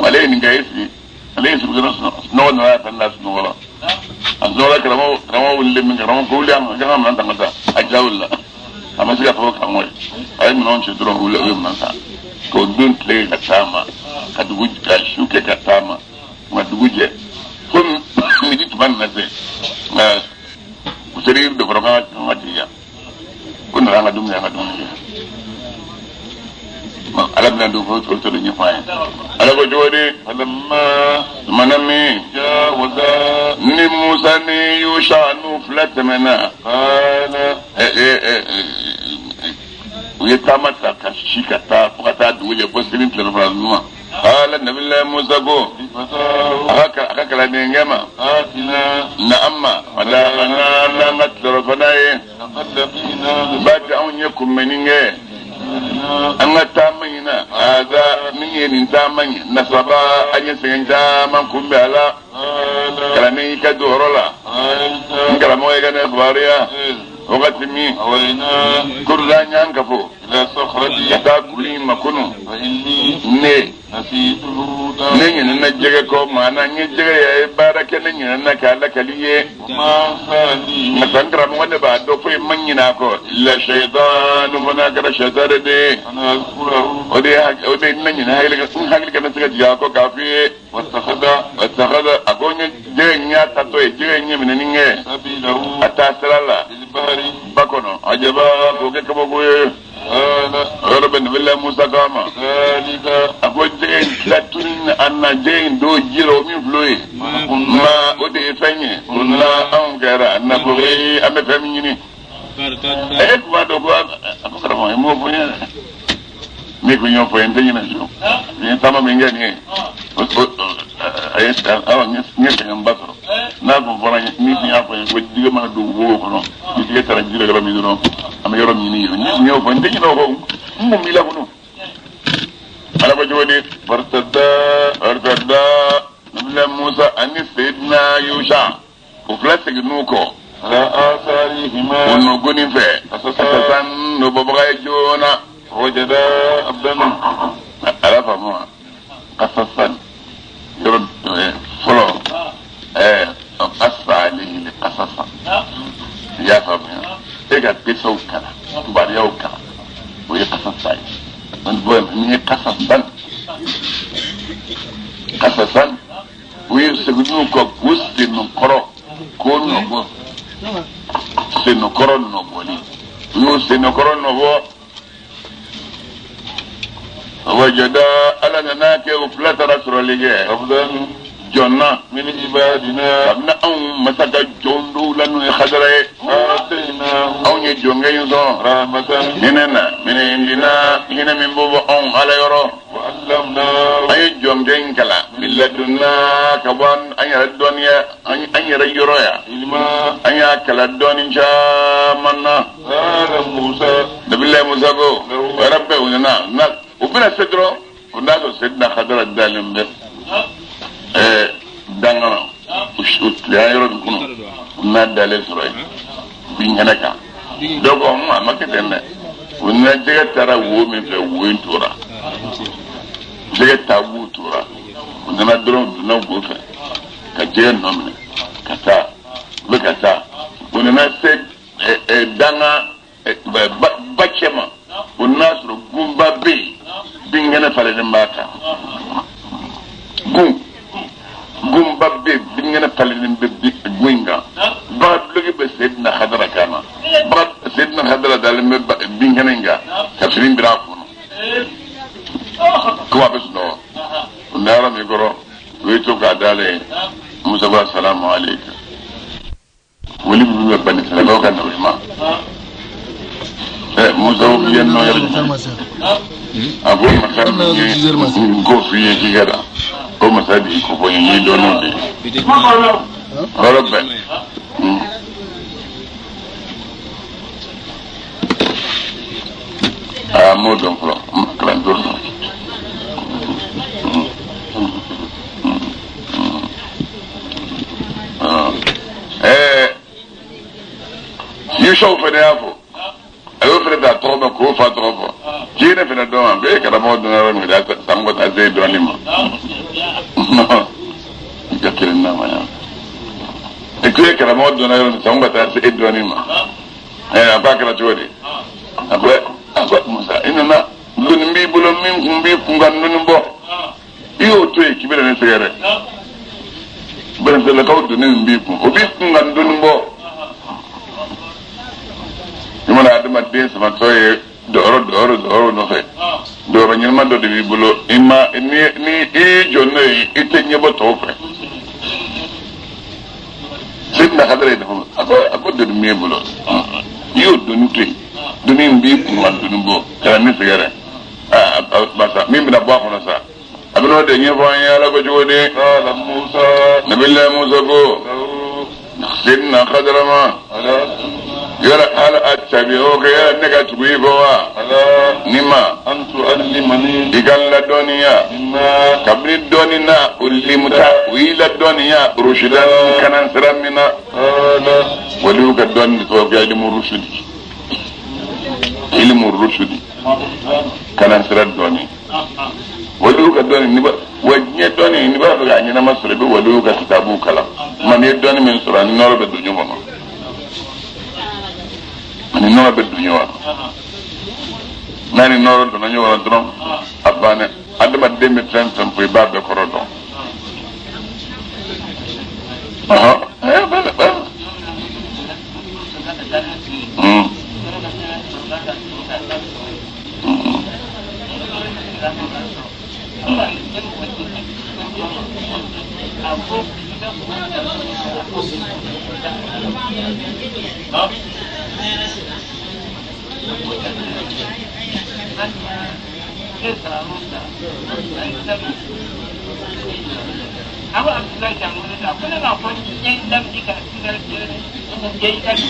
ale ye nin kɛ e sigi ale ye sigi dɔrɔn sunɔgɔ nana a fɛn na sunɔgɔ la a sunɔgɔla karamɔgɔ karamɔgɔ wulilen min karamɔgɔ ko wuli an ka minɛn ta ka taa a ja wulila a ma se ka fɔ karamɔgɔ ye a ye minɛnw cɛ dɔrɔn wuli u ye minɛn ta k'o don tile ka taama ka dugu ka su kɛ ka taama ka dugu jɛ fo midi tuma nana se nka u sera yiri dɔ kɔrɔ k'an ka jigin yan ko nana an ka dumuni an ka dumuni kɛ ala bɛna don fo o tɔ de ɲɛfɔ an ye ala ko cogo di tumana min ni Musa ni Yusha n'u fila tɛmɛna u ye taama ta ka si ka taa fo ka taa dugu jɛ fo sini tilefana ninnu ma ala nabilayi Musa ko a ka kalandenkɛ ma na'ama wala n'an ka tilelafana ye ba tɛ anw ye kunbɛnni kɛ an ka taama in na aza min ye nin taama in nasaba an ye sɛgɛn caman kunbɛn a la kalanden y'i ka don yɔrɔ la n karamɔgɔ ye ka ne kibaruya wagati min kuru an y'an kafo ka taa kulu in ma kunu ne ne ɲinɛna jɛgɛ kɔ maana n ye jɛgɛ ye baara kɛ ne ɲinɛna k'a lakali ye nka n karamɔgɔ ne b'a dɔn foyi ma ɲinɛ a kɔ illa shaytanu fo n'a kɛra shaytan de ye o de ye ne ɲinɛ n hakili kana se ka jigin a kɔ k'a f'i ye wattakhadha a ko n ye jɛgɛ in y'a tatɔ ye jɛgɛ in ye minɛni kɛ a taa sira la ba kɔnɔ ajaba k'o kɛ kabako ye o yɔrɔ bɛ nabilayi Musa k'a ma a ko jɛgɛ in tila tuni an na jɛgɛ in don ji la o min filɛ o ye ma o de ye fɛn ye o na anw kɛra nabughi an bɛ fɛn min ɲini e tun b'a dɔn ko a ko karamɔgɔ i m'o fɔ n ye dɛ ne ko n y'o fɔ n tɛ ɲinɛ fiyewu nin ye taama min kɛ nin ye a ye awa n ye sɛgɛnba sɔrɔ n'a kun fɔra ni tun y'a fɔ n ye ko jɛgɛ mana don wo kɔnɔ ni jɛgɛ taara ji la yɔrɔ min dɔrɔn an bɛ yɔrɔ min ɲini yen n y'o fɔ n tɛ ɲinɛ o kɔ n mun b'i la kunu ala ko cogo di fartada fartada nabila Musa ani Seydina Yusha o fila seginn'u kɔ o nɔgɔnin fɛ kasasan n'o bɔbaga ye joona ala faamu wa kasasan yɔrɔ fɔlɔ kasa alayhi kasasan i y'a faamuya e ka kisaw kalan kibaruyaw kalan o ye kasasa ye nin ye kasasan kasasan u ye seginn'u kɔ k'u senkɔrɔ k'o nɔbɔ senkɔrɔ nɔbɔli u y'o senkɔrɔ nɔbɔ wajada ala nana kɛ o fila taara sɔrɔli kɛ jɔn na kabini anw masa ka jɔn dɔw la n'o ye Hadara ye anw ye jɔnkɛ in sɔn hinɛ na min indina hinɛ min bɛ bɔ anw ala yɔrɔ an ye jɔnkɛ in kalan min ladunna ka bɔ an yɛrɛ dɔnniya an yɛrɛ yɔrɔ yan an y'a kalan dɔnni caman na nabilayi Musa ko o yɛrɛ bɛɛ u nana na u bɛna se dɔrɔn o n'a sɔrɔ Seydina Hadara dalen bɛ danga na u tilenna yɔrɔ min kɔnɔ u n'a dalen sɔrɔ yen binkɛnɛ kan dɔw ko a ma kɛ ten dɛ u nana jɛgɛ taara wo min fɛ wo in tora jɛgɛ taa wo tora u nana dɔrɔn u donna wo fɛ ka jɛgɛ nɔ minɛ ka taa u bɛ ka taa u nana se danga ba cɛ ma o n'a sɔrɔ gunba bɛ yen binkɛnɛ falenlen b'a kan gun gunba bɛ yen binkɛnɛ falenlen bɛ yɔrɔ min kɔrɔ u ye to k'a dalen ye Musa ko asalamu aleykum wuli min bɛ bani sɛnɛgaw ka na ma ɛ Musa ko k'i ye nɔ yɔrɔ jumɛn a ko masa min ye n ko f'i ye k'i ka na o masa de y'i ko fɔ n ye n ye dɔɔnin de ye yɔrɔ bɛɛ. A m'o dɔn fɔlɔ kalan t'o dɔn. Yusufu fana y'a fɔ a y'o fana ta tɔgɔ ma k'o fa tɔgɔ fɔ k'i ne fana dɔn wa e karamɔgɔ dɔnna yɔrɔ min ka taa san ka taa se dɔɔnin ma i ka kelen n'a ma yan i ko e karamɔgɔ dɔnna yɔrɔ min san ka taa se e dɔɔnin ma a k'a kɛra cogo di a ko Musa i nana doni b'i bolo min kun b'i kun ka doni bɔ i y'o to yen k'i bɛna ne sɛgɛrɛ bɛnɛsɛlakaw doni min b'i kun o b'i kun ka doni bɔ i mana adamaden samatɔ ye dɔyɔrɔ nɔfɛ dɔyɔrɔ ɲɛnama dɔ de b'i bolo i ma ni i y'i jɔ n'o ye i tɛ ɲɛbɔ tɔw fɛ Seydina Kadara ye dafa a ko doni min b'e bolo i y'o doni to yen doni in b'i kun ka doni bɔ ka na ne sɛgɛrɛ masa min bɛna bɔ a kɔnɔ sa a bɛna o de ɲɛfɔ an ye Ala ko cogo di Nabila Musa ko Seydina Kadara ma yala ala a tabi o kɛ yala ne ka tugu i kɔ wa ni ma i ka n ladɔnniya kabini dɔnni na o limuta o y'i ladɔnniya rusudan kanan sira min na waliw ka dɔnni de tɔgɔ ko ilimu rusudi ilimu rusudi kanan sira dɔnni waliw ka dɔnni ni ba wa diɲɛ dɔnni n'i b'a fɛ k'a ɲɛnama sɔrɔ i bɛ waliw ka kitabuw kalan ma n'i ye dɔnni min sɔrɔ ani nɔrɔ bɛ don ɲɔgɔn kɔnɔ ani nɔrɔ bɛ don ɲɔgɔn na n'a ni nɔrɔ donna ɲɔgɔn na dɔrɔn a banna adamaden bɛ fɛn fɛn fɔ i b'a bɛɛ kɔrɔ dɔn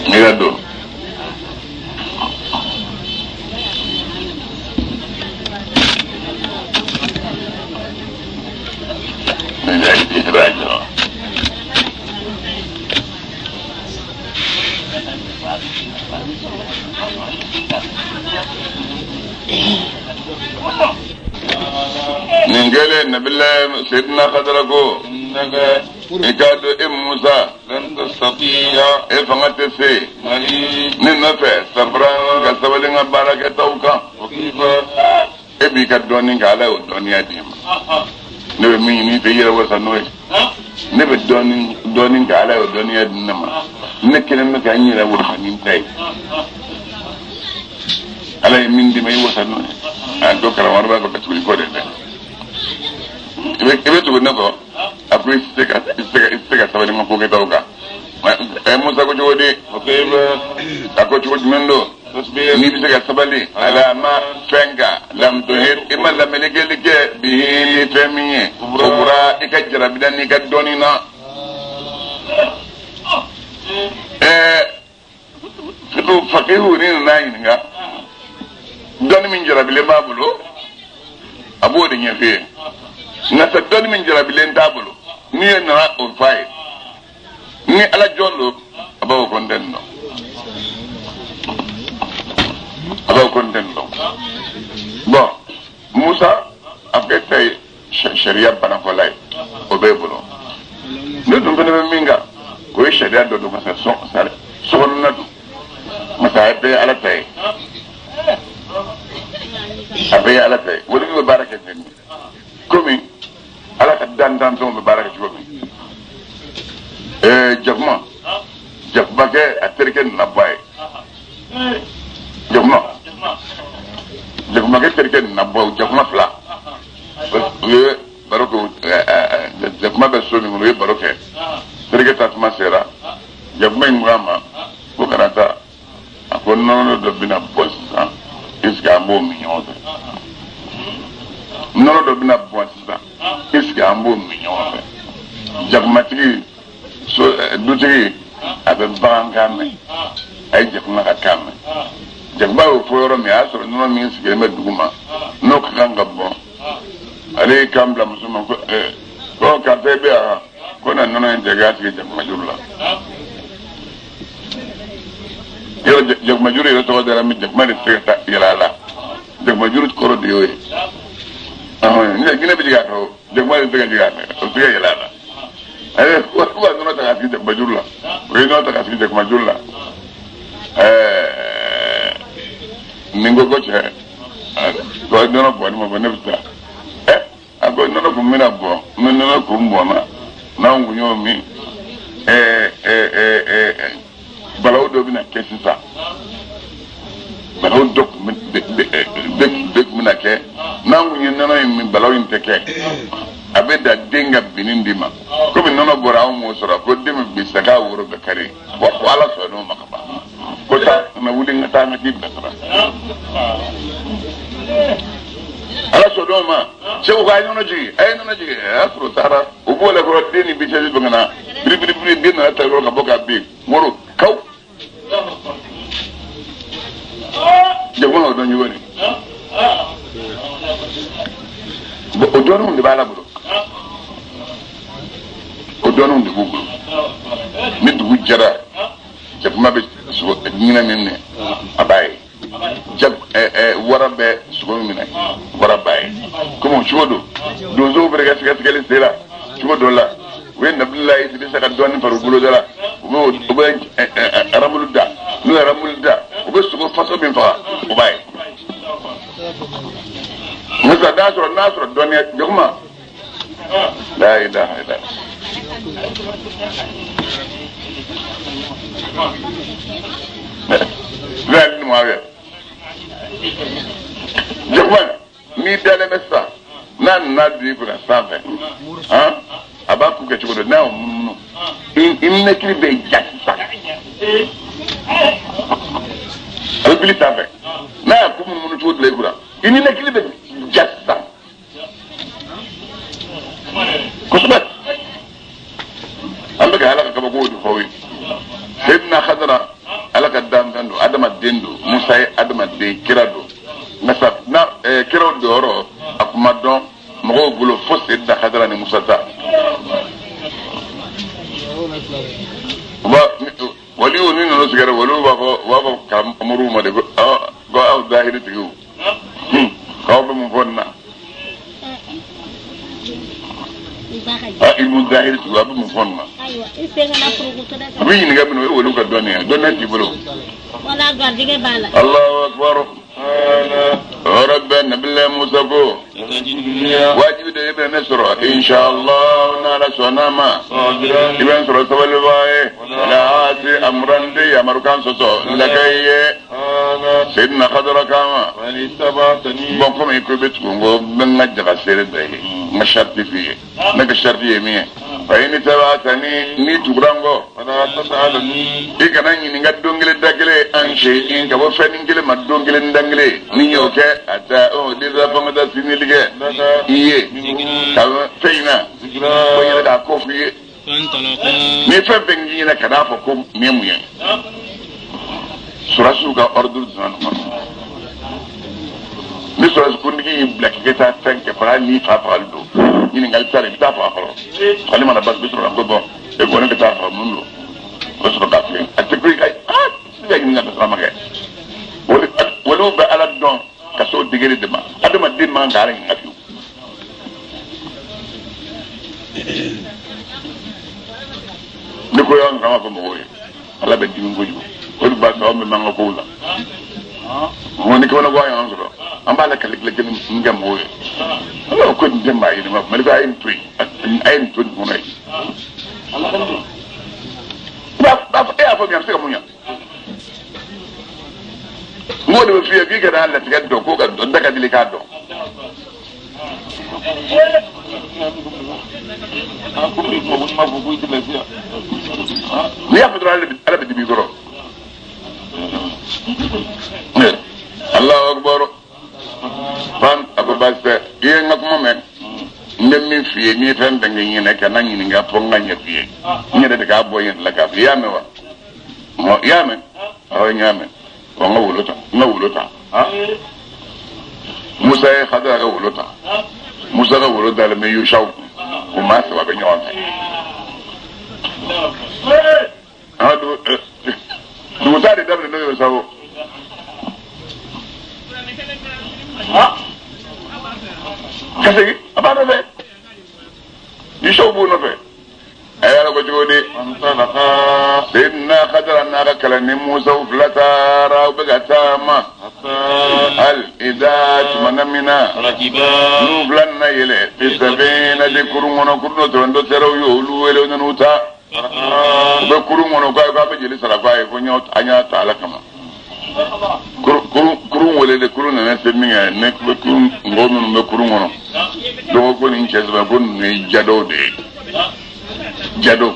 Ne ka don nin kɛlen Nabila Seydina Kadara ko i k'a dɔn e Musa e fanga tɛ se ne nɔfɛ sabran ka sabali n ka baarakɛtaw kan e b'i ka dɔnni kɛ Ala y'o dɔnniya d'i ma ne bɛ min ɲini i fɛ i yɛrɛ wasa n'o ye ne bɛ dɔnni kɛ Ala y'o dɔnniya di ne ma ne kelen bɛ ka n yɛrɛ wasa ni n ta ye Ala ye min d'i ma i wasa n'o ye a ko karamɔgɔ b'a fɛ ka tugu i kɔ de dɛ i bɛ tugu ne kɔ a ko i tɛ se ka sabali n ka kokɛtaw kan Musa ko cogo di a ko cogo jumɛn don n'i bɛ se ka sabali ala ma fɛn kan lamtohir i ma lamelekeli kɛ bihi ni fɛn min ye o bɔra i ka jarabila n'i ka dɔnni na fakihu ni nana ɲininka dɔnni min jarabilen b'a bolo a b'o de ɲɛf'i ye nka sa dɔnni min jarabilen t'a bolo n'i ye nana o f'a ye ni ala jɔn don a b'a fɔ ko n tɛ nin dɔn a b'a fɔ ko n tɛ nin dɔn bɔn Musa a bɛ ta ye sariya banafɔla ye o b'e bolo ne dun fana bɛ min kan o ye sariya dɔ don masa sokɔnɔna don masa a bɛɛ ye ala ta ye a bɛɛ ye ala ta ye wali bɛ baara kɛ ten de komi ala ka dantanfɛnw bɛ baara kɛ cogo min jakuma jakumakɛ a terikɛ nana bɔ a ye jakumakɛ terikɛ nana bɔ jakuma fila u ye baro kɛ jakuma bɛ so min kɔnɔ u ye baro kɛ terikɛ ta kuma sera jakuma in ko a ma ko kana taa a ko nɔnɔ dɔ bɛna bɔ sisan est-ce que an b'o min ɲɔgɔn fɛ nɔnɔ dɔ bɛna bɔn sisan est-ce que an b'o min ɲɔgɔn fɛ jakumatigi so dutigi a bɛ bagan kan mɛn a ye jakuma ka kan mɛn jakuma y'o fɔ yɔrɔ min a y'a sɔrɔ nɔnɔ min sigilen bɛ dugu ma n'o ka kan ka bɔn ale y'i kan bila muso ma ko ko karisa i bɛ yan ko na nɔnɔ in cɛ k'a sigi jakuma juru la yɔrɔ jakuma juru yɛrɛ tɔgɔ dara min jakuma de tɛ se ka taa yɛlɛ a la jakuma juru kɔrɔ de y'o ye ɲinɛ bɛ jigin a kan o jakuma de tɛ se ka jigin a kan o tɛ se ka yɛlɛ a la ayi ko ka nɔnɔ ta k'a sigi jakuma juru la o ye nɔnɔ ta k'a sigi jakuma juru la nin ko ko cɛ ko nɔnɔ bɔnni ma bɔ ne bɛ taa a ko nɔnɔ kun bɛna bɔn ni nɔnɔ kun bɔnna n'anw kun y'o min balawu dɔ bɛna kɛ sisan balawu dɔ kun bɛna kɛ n'an kun ye nɔnɔ in min balawu in tɛ kɛ a bɛ da den ka binni de ma komi nɔnɔ bɔra anw m'o sɔrɔ ko den bɛ bin sisan k'a woro bɛ kari wa ko ala sɔnn'o ma ka ban ko taa na wuli n ka taa n ka t'i bilasira ala sɔnn'o ma cɛ ko a ye nɔnɔ jigin a ye nɔnɔ jigin a y'a sɔrɔ o taara o b'o la kɔrɔ den ni bitɛsi bɛ ka na biribiribiri den nana ta yɔrɔ ka bɔ ka bin woro kaw jakuma o dɔn cogo di o dɔnniw de b'a la bolo o dɔnniw de b'u bolo ni dugu jɛra jakuma bɛ sogo ɲinɛ min minɛ a b'a ye wara bɛ sogo min minɛ wara b'a ye komi o cogo don donsow bɛ ka sɛgɛsɛgɛli sera cogo dɔ la u ye Nabilayi Idrisa ka dɔɔnin fara u bolo da la u bɛ aramulu da n'u ye aramulu da u bɛ sogo faso min faga o b'a ye musa n'a sɔrɔ dɔnniya jakuma la ilaha illallah ni Muawiya jakuma n'i dalen bɛ sisan n'a nana don i kunna sanfɛ a b'a ku kɛ cogo dɔ n'a y'o munumunu i nɛkili bɛ ja sisan a bɛ bili sanfɛ n'a y'a ku munumunu cogo dɔ la i kunna i nɛkili bɛ ja sisan kosɛbɛ an bɛ ka ala ka kabakow de fɔ aw ye Seydina Khadra ala ka danfɛn don adamaden don Musa ye adamaden kira don nka na kiraw jɔyɔrɔ a kun ma dɔn mɔgɔw bolo fo Seydina Khadra ni Musa ta waliw ni ninnu sigira waliw b'a fɔ karamɔgɔw ma de ko aw zahiri tigiw k'aw bɛ mun fɔ nin na ilmu zahiri tigiw a bɛ mun fɔ nin na a bɛ ɲininka minnu o ye waliw ka dɔnni ye dɔnniya t'i bolo. Allahu akbar. Yɔrɔ bɛɛ Nabilayi Musa ko wajibi de i bɛ ne sɔrɔ inshallah n'Ala sɔnna a ma i bɛ n sɔrɔ sabalibaa ye wala asi amuran tɛ yamarukan sɔsɔ laka i ye Seydina Khadra kama bɔn komi i ko i bɛ tugu n kɔ n bɛ n ka jaga seere da i ye n ka sariti f'i ye ne ka sariti ye min ye fa ini tabatani n'i tugura n kɔ i kana ɲininka don kelen da kelen an seyin ka bɔ fɛn ni kelen ma don kelen da kelen ni y'o kɛ a ta disa fanga ta sinili kɛ i ye ka fɛn in na ko yɛrɛ k'a ko f'i ye ni fɛn fɛn k'i ɲɛna kan'a fɔ ko nin ye mun ye sɔrɔdasiw ka ordre donna nin kɔnɔ ni sɔrɔdasi kuntigi y'i bila k'i ka taa fɛn kɛ faga n'i fa fagali don ɲininkali t'a la i bɛ taa faga fɔlɔ fagali mana ban i bɛ sɔrɔ ka ko bɔn e ko ne bɛ taa faga mun don o bɛ sɔrɔ k'a f'i ye a tɛ ko i ka i ka ɲininka ka sɔrɔ a ma kɛ waliw bɛ ala dɔn ka se o degré de ma adamaden man ka ala ɲininka fiyewu. Ni ko y'an kama fɔ mɔgɔw ye ala bɛ dimi kojugu o de b'a to anw bɛ m'an ka kow la mɔgɔ ni kamanagan y'an sɔrɔ an b'a la kɛlɛ kɛlɛ kelen min kɛ mɔgɔw ye ala ko nin tɛ maa ye nin ma mali ko a ye nin to yen a ye nin to nin kɔnɔ yen e y'a fɔ min a bɛ se ka mun ɲa n k'o de bɛ f'i ye k'i kana latigɛ dɔn ko ka dɔn da ka deli k'a dɔn. N'i y'a fɔ dɔrɔn Ala bɛ dimi i kɔrɔ. Allahu akbar. Fan a ko baasi tɛ i ye n ka kuma mɛn. N bɛ min f'i ye n'i ye fɛn fɛn kɛ n ɲɛna kana ɲininka fo n ka ɲɛ f'i ye. N yɛrɛ de k'a bɔ n yɛrɛ la k'a f'i ye i y'a mɛn wa? I y'a mɛn? Awɔ n y'a mɛn. Wa n ka wolo ta n ka wolo ta. Musa ye Hadara ka wolo ta. Musa ka wolo dalen bɛ Yusaw kun. O maa saba bɛ ɲɔgɔn fɛ. Dugutaa de daminɛ n'o ye sa o. Ka segin a b'a nɔfɛ. Yusaw b'o nɔfɛ. A y'a ko cogo di? Seydina Hadara n'a ka kalanden Musa fila taara u bɛ ka taama. Hali ida tuma min na n'u fila nana yɛlɛ fi safinati kurun kɔnɔ kurun dɔ tɛmɛntɔ sera u ye olu wele u nan'u ta. U bɛ kurun kɔnɔ k'a bɛ jeli sara k'a ye ko an y'a ta Ala kama. Kurun wele de kurun nana se min kɛ ne bɛ kurun mɔgɔ minnu bɛ kurun kɔnɔ dɔgɔ ko nin cɛ saba ko ninnu ye jadɔw de ye. Jado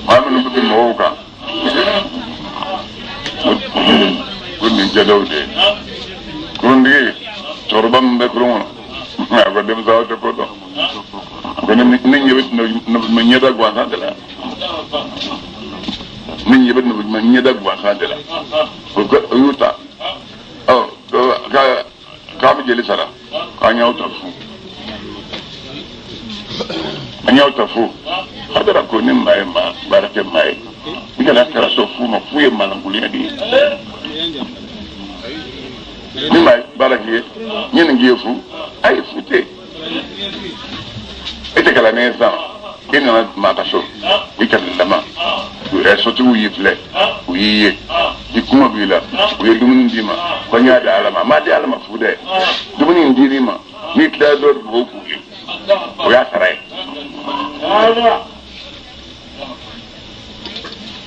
maa minnu bɛ bin mɔgɔw kan ko nin jadɔw de ye kuruntigi cɛkɔrɔba min bɛ kurun kɔnɔ a ko denmisɛnw aw tɛ ko dɔn ko ne ɲɛ bɛ nubuɲuman ɲɛda gansan de la ne ɲɛ bɛ nubuɲuman ɲɛda gansan de la o y'u ta ɔ k'a bɛ jeli sara k'an y'aw ta fu. An y'aw ta fu. Hadara ko ni maa ye maa baara kɛ maa ye i kana kɛra sɔn fu ma fu ye maalankolenya de ye ni maa ye baara k'i ye n ye nin k'i ye fu a ye fu tɛ e tɛ kalanden ye sisan i nana maa ka so i kalandama sotigiw y'i filɛ u y'i ye i kuma b'i la u ye dumuni d'i ma ko n y'a di Ala ma a m'a di Ala ma fu dɛ dumuni in dir'i ma n'i tilara dɔrɔn dugawu k'u ye o y'a sara ye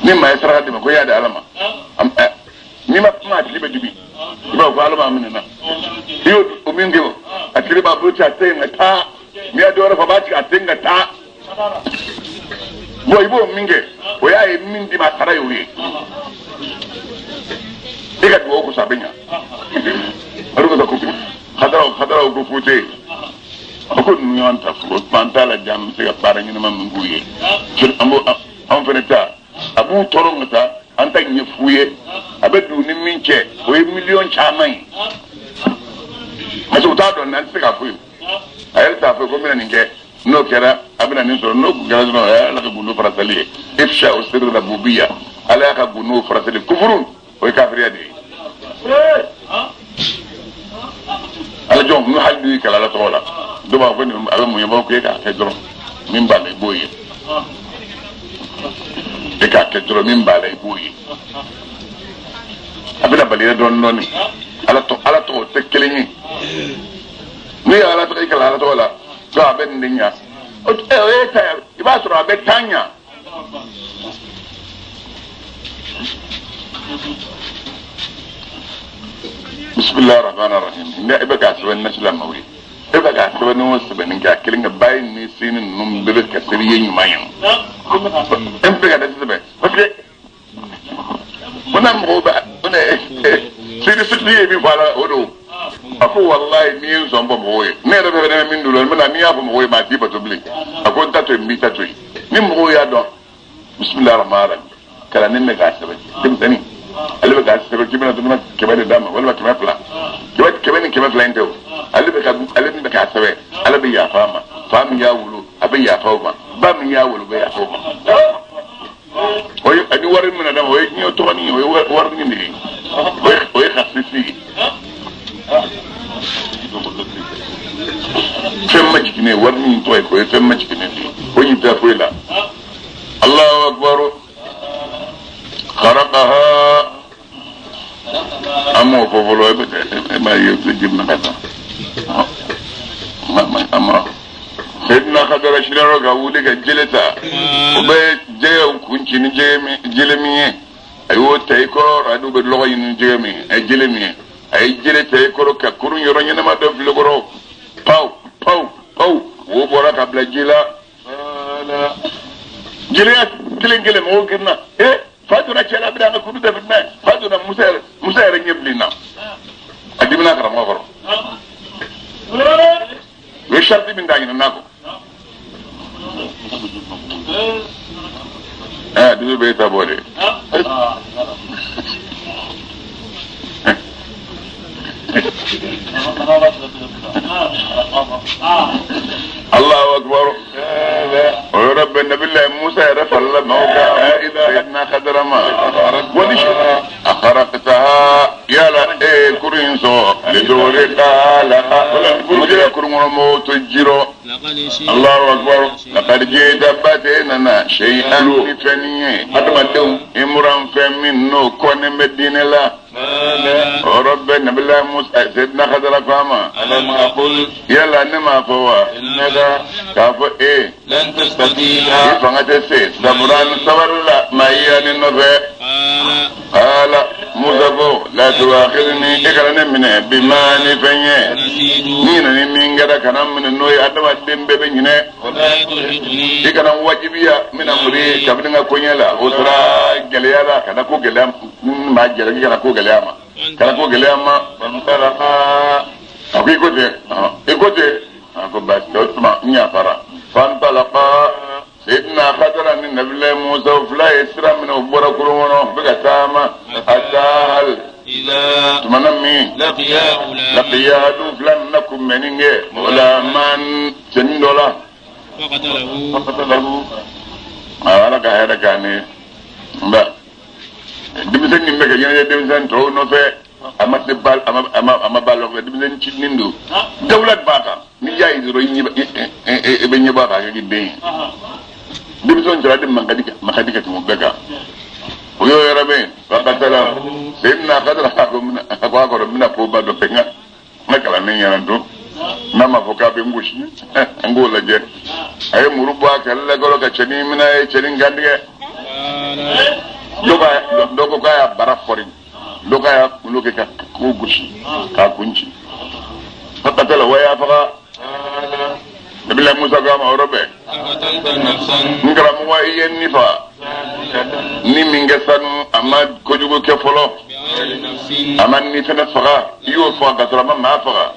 ni maa ye saraka d'i ma ko i y'a di Ala ma n'i ma kuma a tigi bɛ dimi i b'a fɔ ko Ala m'a minɛ na i y'o o min kɛ o a tigi b'a bolo ci a tɛ yen ka taa n'i y'a dɔwɛrɛ fɔ a b'a ci a tɛ yen ka taa bon i b'o min kɛ o y'a ye min d'i ma a sara y'o ye e ka dugawu kosɔn a bɛ ɲa o de kosɔn ko Hadaraw ko fu tɛ yen. A ko ninnu y'an ta fu o tuma an t'a lajɛ an bɛ se ka baara ɲɛnama min k'u ye an b'o an fana ta a b'u tɔɔrɔ ka taa an ta ɲɛ f'u ye a bɛ dugu ni min cɛ o ye miliyɔn caman ye parce que u t'a dɔn an tɛ se k'a f'u ye a yɛrɛ t'a fɔ ko n bɛna nin kɛ n'o kɛra a bɛna nin sɔrɔ n'o kun kɛra dɔrɔn o ye Ala ka gundo farasali ye ifsha o sirri rabubiyya Ala y'a ka gundo farasali kufuru o ye kafiriya de ye. Ala jɔn n'u hali n'u y'i kalan Ala tɔgɔ la dɔw b'a fɔ nin a bɛ mun ye b'aw k'e k'a kɛ dɔrɔn min b'a la i b'o ye e k'a kɛ dɔrɔn min b'a la i b'o ye a bɛna bali dɔɔni dɔɔni Ala tɔgɔ tɛ kelen ye n'i ye Ala tɔgɔ i kalan Ala tɔgɔ la ko a bɛ nin de ɲa o ye ta ye i b'a sɔrɔ a bɛ taa ɲa. Bisimilahi rahmani rahim ne e bɛ k'a sɛbɛn nasila maaw ye e bɛ k'a sɛbɛn o sɛbɛnni kɛ a kelen ka ba ye ni sen ninnu bɛɛ bɛ ka seri ye ɲuman ye e bɛ ka dɛsɛ sɛbɛn parce que ko na mɔgɔw bɛ ko ne seri sotigi ye min fɔ a la o don a ko walayi n'i ye n sɔn bɔ mɔgɔw ye ne yɛrɛ bɛ fɛ min don la n bɛna n'i y'a fɔ mɔgɔw ye maa t'i bato bilen a ko n ta to yen n b'i ta to yen ni mɔgɔw y'a dɔn bisimilahi rahmani rahim kalanden bɛ k'a sɛbɛn denmisɛnnin ale bɛ k'a sɛbɛn k'i bɛna dumuni 100 de d'a ma walima 200 kɛmɛ ni 200 in tɛ o ale bɛ k'a sɛbɛn Ala bɛ yafa a ma fa min y'a wolo a bɛ yafa o ma ba min y'a wolo bɛ yafa o ma o ye ani wari min d'a ma o ye diɲɛ tɔgɔnin ye o ye warinin de ye o ye kasisi ye fɛn majiginnen warinin tɔgɔ ye o ye fɛn majiginnen de ye o ɲin tɛ foyi la Allahu akbar kharaqaha an m'o fɔ fɔlɔ e b'a ye ji minɛ ka taa a ma Seydina Hadara sira ka wuli ka jele ta o bɛ jɛgɛw kun ci ni jele min ye a y'o ta i kɔrɔ a n'u bɛ lɔgɔ ɲini ni jɛgɛ min ye a ye jele min ye a ye jele ta i kɔrɔ ka kurun yɔrɔ ɲɛnama dɔ fili kɔrɔ paw paw Aw wo bɔra ka bila ji la. Jeliya kelen kelen mɔgɔw girinna. Fa donna cɛ la, bɛna an ka kuru da fitinɛ. Fa donna Musa yɛrɛ ɲɛ bilenna. A dimina karamɔgɔ kɔrɔ. U ye sariti min ta ɲinɛ n'a kɔ. Dusu bɛ ta bɔ de. Allahu akbar. O yɔrɔ bɛɛ Nabilayi Musa yɛrɛ farala maaw kan. Sayyidina Khadara ma. Wali akharaktaha yala kuru in sɔn lidurika la. Wala kurun kɔnɔ mɔgɔw to jirɔ. Allahu akbar. Laqad ji'ta bate nana shay'an ni fɛn ye. Adamadenw imuran fɛn min n'o kɔnnen bɛ diinɛ la. O yɔrɔ bɛɛ Nabilayi Musa Sayyidina Khadara ko a ma. Yala ne m'a fɔ wa. K'a fɔ e. I fanga tɛ se saburan sabali la maa yira ne nɔfɛ. Ala Musa ko la tu'akhidhni e kana ne minɛ bima ni fɛn ye. Ni nana ni min kɛra kana minɛ n'o ye adamaden bɛɛ bɛ ɲinɛ. I kana wajibiya n bɛna muri kabini n ka koɲɛ la o sera gɛlɛya la kana ko gɛlɛya n b'a jalaki kana ko gɛlɛya ma. Kana ko gɛlɛya ma. A ko i ko ten i ko ten a ko baasi tɛ o tuma n yafara. Fantalaqa Sayyidina Khadara ni Nabilayi Musa fila ye sira minɛ u bɔra kurun kɔnɔ u bɛ ka taama hatta hal tuma na min laqiya du fila nana kunbɛnni kɛ ghulaman cɛnin dɔ la. Ala ka hɛrɛ k'an ye nka denmisɛnnin bɛ ka ɲɛnajɛ denmisɛnnin tɔw nɔfɛ. A ma se bal a ma ba lɔfɛ denmisɛnnin cinin don. Dawula b'a kan n'i y'a ye dɔrɔn i bɛ ɲɛbɔ a kan a kɛ k'i den ye. Denmisɛnw cɛla de man ka di ka tɛmɛ o bɛɛ kan. O y'o yɔrɔ bɛ yen. Fakatala Sayyidina Khadara a ko a kɔrɔ n bɛna koba dɔ kɛ n ka kalanden ɲɛna don. N'a ma fɔ k'a bɛ n gosi n k'o lajɛ. A ye muru bɔ a kɛlɛ la kɔrɔ ka cɛnin minɛ a ye cɛnin kantigɛ. Dɔ ko k'a y'a bara fɔri. Dɔ k'a y'a kunkolo kɛ ka ko gosi k'a kun ci. Fakatala wa y'a faga. Nabilayi Musa ko a ma o yɔrɔ bɛɛ. N karamɔgɔ i ye ni faga. Ni min kɛ sanu a ma kojugu kɛ fɔlɔ. A ma ni fɛnɛ faga. I y'o faga ka sɔrɔ a ma maa faga.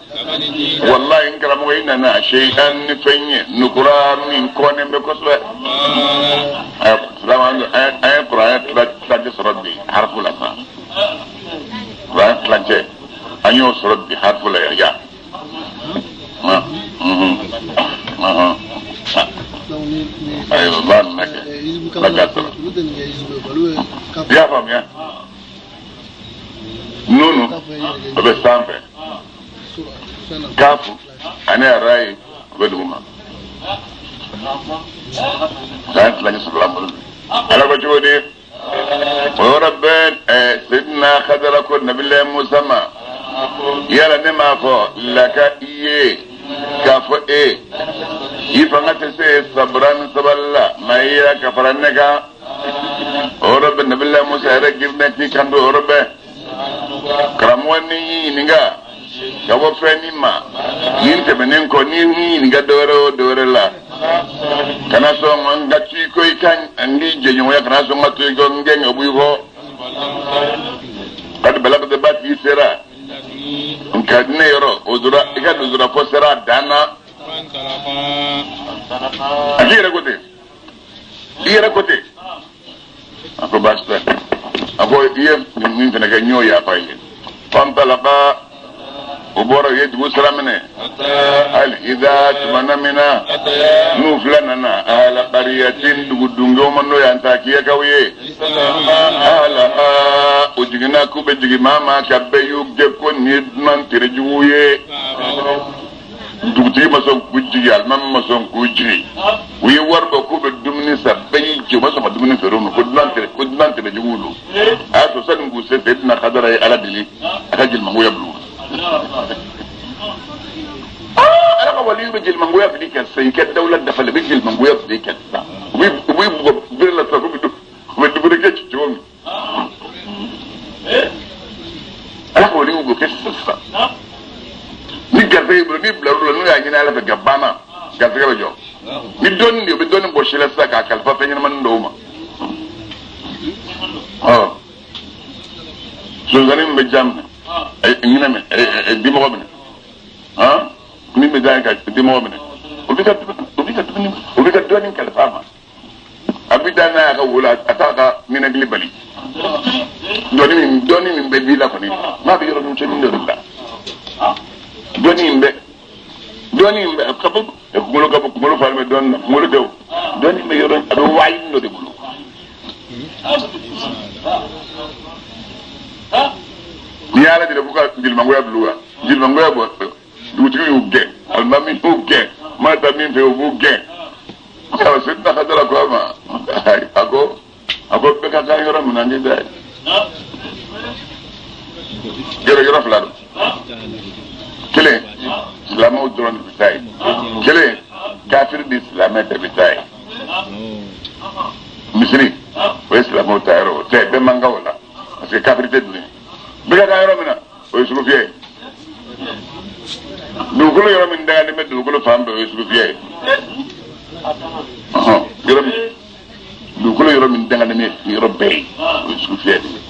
Walayi n karamɔgɔ i nana shay'an ni fɛn ye nukura min kɔnnen bɛ kosɛbɛ. An ye kuranɛ tilancɛ sɔrɔ bi harafu la sisan. Kuranɛ tilancɛ an y'o sɔrɔ bi harafu la yan. Ayiwa ba nana kɛ ala k'a sɔrɔ. I y'a faamuya? Nunu o bɛ sanfɛ. Kafu ani arayi o bɛ duguma. Kuranɛ tilancɛ sɔrɔla an bolo bi. Ala ko cogo di? O yɔrɔ bɛɛ Sayyidina Khadara ko Nabilayi Musa ma. Yala ne m'a fɔ laka i ye k'a fɔ e i fanga tɛ se saburan sabali la maa i yɛrɛ ka fara ne kan. O yɔrɔ bɛɛ Nabilayi Musa yɛrɛ girinna k'i kanto o yɔrɔ bɛɛ. Karamɔgɔ ni y'i ɲininka ka bɔ fɛn min ma nin tɛmɛnen kɔ n'i y'i ɲininka dɔwɛrɛ o dɔwɛrɛ la kana sɔn n ka to i kɔ i ka n k'i jɛɲɔgɔnya kana sɔn n ka to i kɔ n gɛn ka bɔ i kɔ. Kadi balagta ba tigi sera nka ne yɔrɔ o dɔrɔn i ka dusura fɔ sera a dan na. A k'i yɛrɛ ko ten i yɛrɛ ko ten. A ko baasi tɛ. A ko i ye min fana kɛ n y'o yafa i ye. Fantalaka o bɔra u ye dugu sira minɛ. Hali ida tuma na min na n'u fila nana ala qariyatin dugu dungew ma n'o ye Antakiyakaw ye. Ala o jiginna k'u bɛ jigin maa maa kan bɛɛ y'u gɛn ko nin ye dunan terejugu ye. Dugutigi ma sɔn k'u jigin, alimami ma sɔn k'u jigin. U ye wari bɔ k'u bɛ dumuni san, bɛɛ y'i jɛ u ma sɔn ka dumuni feere u ma ko dunan terejuguw don. A y'a sɔrɔ sani k'u se Sayyidina Khadara ye Ala deli a ka jelimangoya bila u la. Ala ka waliyu bɛ jelimangoya fili ka sa i ka dawula dafalen bɛ jelimangoya fili ka sa. U b'i bugɔ bere la sisan k'u bɛ dumuni kɛ ci cogo min. Ala ka waliyu b'o kɛ sisan sisan. Ni garisɛgɛ y'i bolo n'i bila olu la n'u y'a ɲini Ala fɛ ka banna. Garisɛgɛ bɛ jɔ. Ni dɔɔnin de, u bɛ dɔɔnin bɔ si la sisan k'a kalifa fɛn ɲɛnamanin dɔw ma. Ɔ sonsannin min bɛ ja minɛ, ɲinɛ minɛ, dimɔgɔ minɛ, han, min bɛ da ka dimɔgɔ minɛ, o bɛ ka o bɛ ka dumuni, o bɛ ka dɔɔnin kalifa a ma. A bɛ da n'a y'a ka wo la, a t'a ka ninakili bali. Dɔɔnin min bɛ di la kɔni, n'a bɛ yɔrɔ misɛnnin dɔ de la. Dɔɔnin bɛ ka bɔ kunkolo, ka bɔ kunkolo falen bɛ dɔɔnin na, kunkolo tɛ o. Dɔɔnin bɛ yɔrɔ, a bɛ waayi dɔ de bolo. N'i y'a lajɛ ko ka jelimangoya bila u la, jelimangoya bɔ, dugutigi y'u gɛn, alimami y'u gɛn, maa ta min fɛ, u b'u gɛn. Ayiwa, Seydina Hadara ko a ma, a ko bɛɛ ka kan yɔrɔ min na, n tɛ taa yen. Yɔrɔ fila don. Kelen, silamɛw dɔrɔn de bɛ taa yen. Kelen, kafiri ni silamɛ bɛɛ bɛ taa yen. Misiri, o ye silamɛw ta yɔrɔ, o tɛ bɛɛ man kan o la, parce que kafiri tɛ don yen. Bɛɛ ka kan yɔrɔ min na, o ye sugufiyɛ ye. Dugukolo yɔrɔ min dagalen bɛ dugukolo fan bɛɛ, o ye sugufiyɛ ye. Yɔrɔ min, dugukolo yɔrɔ min dagalen bɛ yɔrɔ bɛɛ ye, o ye sugufiyɛ de ye.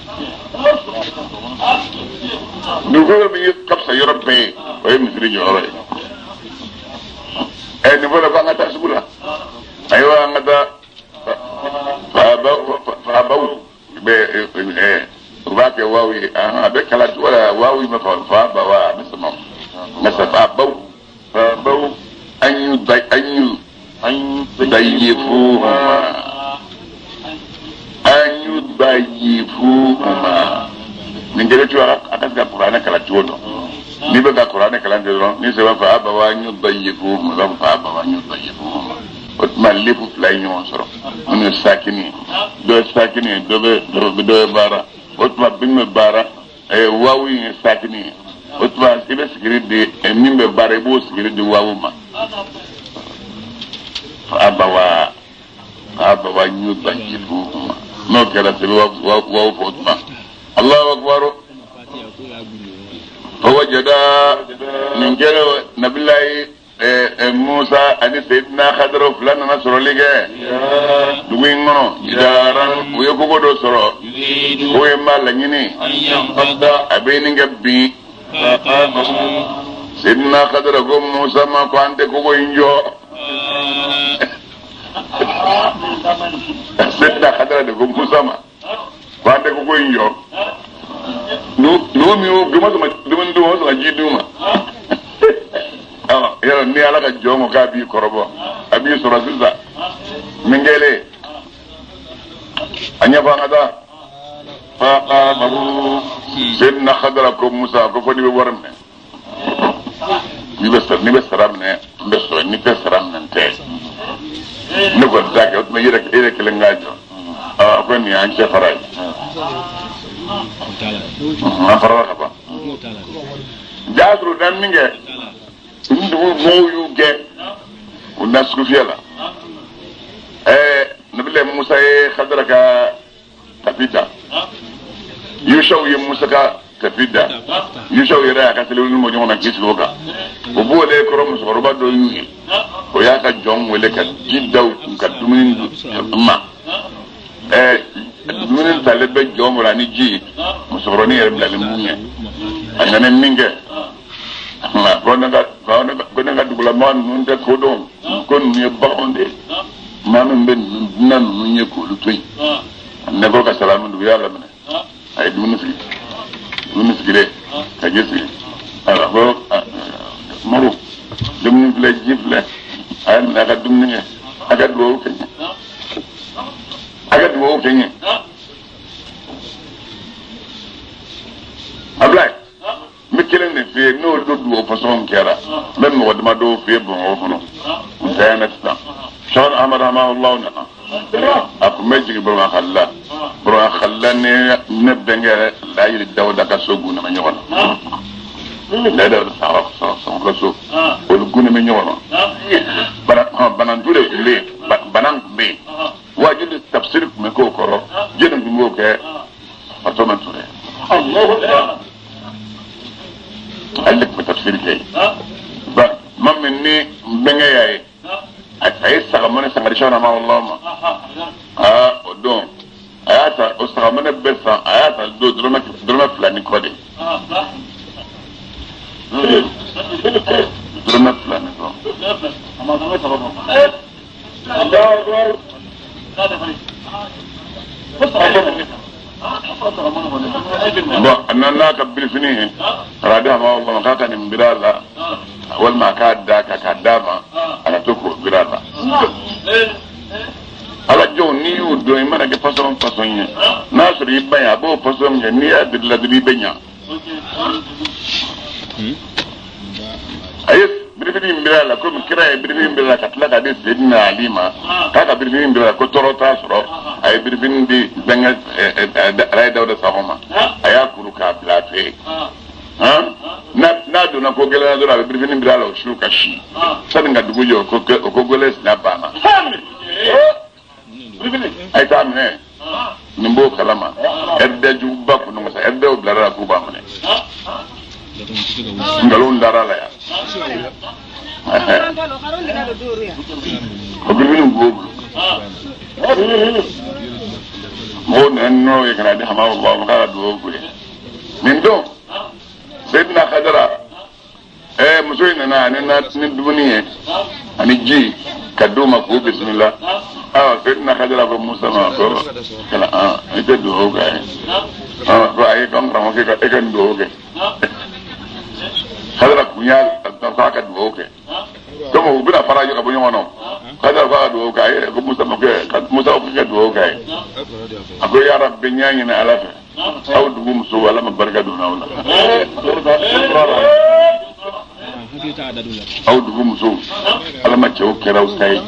Dugukolo yɔrɔ min ye ka fisa yɔrɔ bɛɛ ye, o ye misiri jɔyɔrɔ ye. Ɛ, nin fɔlɔ ko an ka taa sugu la. Ayiwa, an ka taa. Fabaw bɛ u b'a kɛ waaw ye, a bɛ kalan cogo la, waaw ma fa fa ba wa, a bɛ sama nka sa fabaw fabaw an y'u da, an y'u dayifuhuma, an y'u dayifuhuma. Nin kɛlen cogo, a ka se ka kuranɛ kalan cogo dɔn. N'i bɛ ka kuranɛ kalan kɛ dɔrɔn, n'i sɛbɛn fa ba wa an y'u dayifuhuma, i b'a fɔ fa ba wa an y'u dayifuhuma. O tuma lefu fila ye ɲɔgɔn sɔrɔ, minnu ye sakini ye, dɔ ye sakini ye, dɔ bɛ dɔ bɛ baara. O tuma min bɛ baara, waawu in ye sakini ye. O tuma i bɛ sigiri di min bɛ baara, i b'o sigiri di waawu ma. Fa ba wa, fa ba wa ɲu dayifuhuma. N'o kɛra, sɛbɛn waawu fɔ. O tuma Allahu akbar. Fawajada, nin kɛra Nabilayi Musa ani Seydina Khadra fila nana sɔrɔli kɛ dugu in kɔnɔ. Jidaran, u ye kogo dɔ sɔrɔ, o ye maa laɲini, a bɛ ɲini ka bin. Seydina Khadra ko Musa ma ko an tɛ kogo in jɔ. Seydina Khadra de ko Musa ma ko an tɛ kogo in jɔ. Nugu min y'o ma sɔn ka dumuni d'u ma, o sɔn ka ji d'u ma. Yɔrɔ ni Ala ka jɔn ko k'a b'i kɔrɔbɔ, a b'i sɔrɔ sisan. Min kɛlen, a ɲɛfɔ an ka taa. Seydina Khadra ko Musa ko fo n'i bɛ wari minɛ, n'i bɛ sara, n'i bɛ sara minɛ, n bɛ sɔrɔ, n'i tɛ sara minɛ, n tɛ. Ne kɔni t'a kɛ. O tuma i yɛrɛ kelen k'a jɔ. A ko nin y'an cɛ fara ye, an farala ka ban. Jaa sɔrɔ da min kɛ, ni dugu mɔgɔw y'u gɛn, u na sugufiyɛ la. Nabila Musa ye Khadra ka tapi da, Yusaw ye Musa ka tapi da. Yusaw yɛrɛ y'a ka seliwuli bɔ ɲɔgɔn na k'i sigi o kan. O b'o kɔrɔ, musokɔrɔba dɔ y'u ye, o y'a ka jɔn wele ka ji da u kun ka dumuni di ma. Dumuni talen bɛ jɔn bolo ani ji, musokɔrɔnin yɛrɛ bilalen b'u ɲɛ. A nana min kɛ, nka ko ne ka dugulamaa ninnu tɛ ko dɔn, ko ninnu ye baganw de ye. Maa min bɛ ninnu dunan ninnu ye k'olu to yen. A nɛgɛ ka salamu dugu y'a laminɛ. A ye dumuni sigi, dumuni sigilen ka ji sigi. Ayiwa, ko Muru, dumuni filɛ, ji filɛ, a y'a minɛ, a ka dumuni kɛ, a ka dugawu kɛ n ye, a ka dugawu kɛ n ye. Abulayi, n bɛ kelen de f'i ye, n'o don dugawu fasɔn kɛra, n bɛ mɔgɔ damadɔw f'i ye Bamakɔ kɔnɔ. N tanyana sisan, Sɔɔni Amadu Hamahulaw nana, a tun bɛ jigin Bamakɔ Bamakɔ ni ne bɛnkɛ Layiri Dawuda ka so gun bɛ ɲɔgɔn na. Layi Dawuda Sɔrɔ ka so, olu gun bɛ ɲɔgɔn na. Banantu de tun bɛ yen, banan tun bɛ yen, wajibi tafsiri tun bɛ k'o kɔrɔ, jɛnni tun b'o kɛ, Fatɔma Ture ale de tun bɛ tafsiri kɛ yen. Ba ma min ni n bɛnkɛ y'a ye. sagaminɛ san ka di sɛkina hamawula ma aa o don a y'a ta o sagaminɛ bɛɛ san a y'a ta don dɔrɔmɛ 2 ni kɔ de dɔrɔmɛ 2 ni kɔ. Bon a nana n'a ka birifini ye ka n'a di hamawula ma k'a ka nin biri a la walima a k'a d'a kan k'a d'a ma a ka to k'o biri a la. Ala jɔnw n'i y'u dɔn i mana kɛ fasɔn fasɔn ye n'a sɔrɔ i ba ye a b'o fasɔn kɛ n'i y'a biri la dɔrɔn i bɛ ɲa. A ye birifini in biri a la komi kira ye birifini in biri a la ka tila k'a di Seydina Ali ma k'a ka birifini in biri a la ko tɔɔrɔ t'a sɔrɔ a ye birifini di bɛnkɛ Alayi Dawuda Sakɔ ma a y'a kuru k'a bila a fɛ yen n'a donna ko gɛlɛn na dɔrɔn a bɛ birifini biri a la o su ka si sani ka dugu jɛ o ko gɛlɛn sina banna. A ye taa minɛ nin b'o kalama ɛrɛdɛ juguba kun don sa ɛrɛdɛw bilara la k'u b'a minɛ nkalon dara la yan o birifini b'o bolo mɔgɔw nana nɔnɔ ye ka na di hamawula ma k'a ka dugawu k'u ye nin don Seydina Kadara muso in nana ani ni dumuni ye ani ji ka d'u ma k'u bisimila awa Seydina Kadara ko Musa ma ko kana i tɛ dugawu k'a ye ko ayi ko n karamɔgɔ e ka nin dugawu kɛ Kadara kun y'a k'a ka dugawu kɛ donc u bɛna fara ka bɔ ɲɔgɔn na Kadara k'a ka dugawu k'a ye ko Musa ma Musa ko k'i ka dugawu k'a ye a ko ya Rabbi n y'a ɲini Ala fɛ aw dugu musow Ala ma barika don aw la aw dugu musow Ala ma cɛw kɛra aw ta ye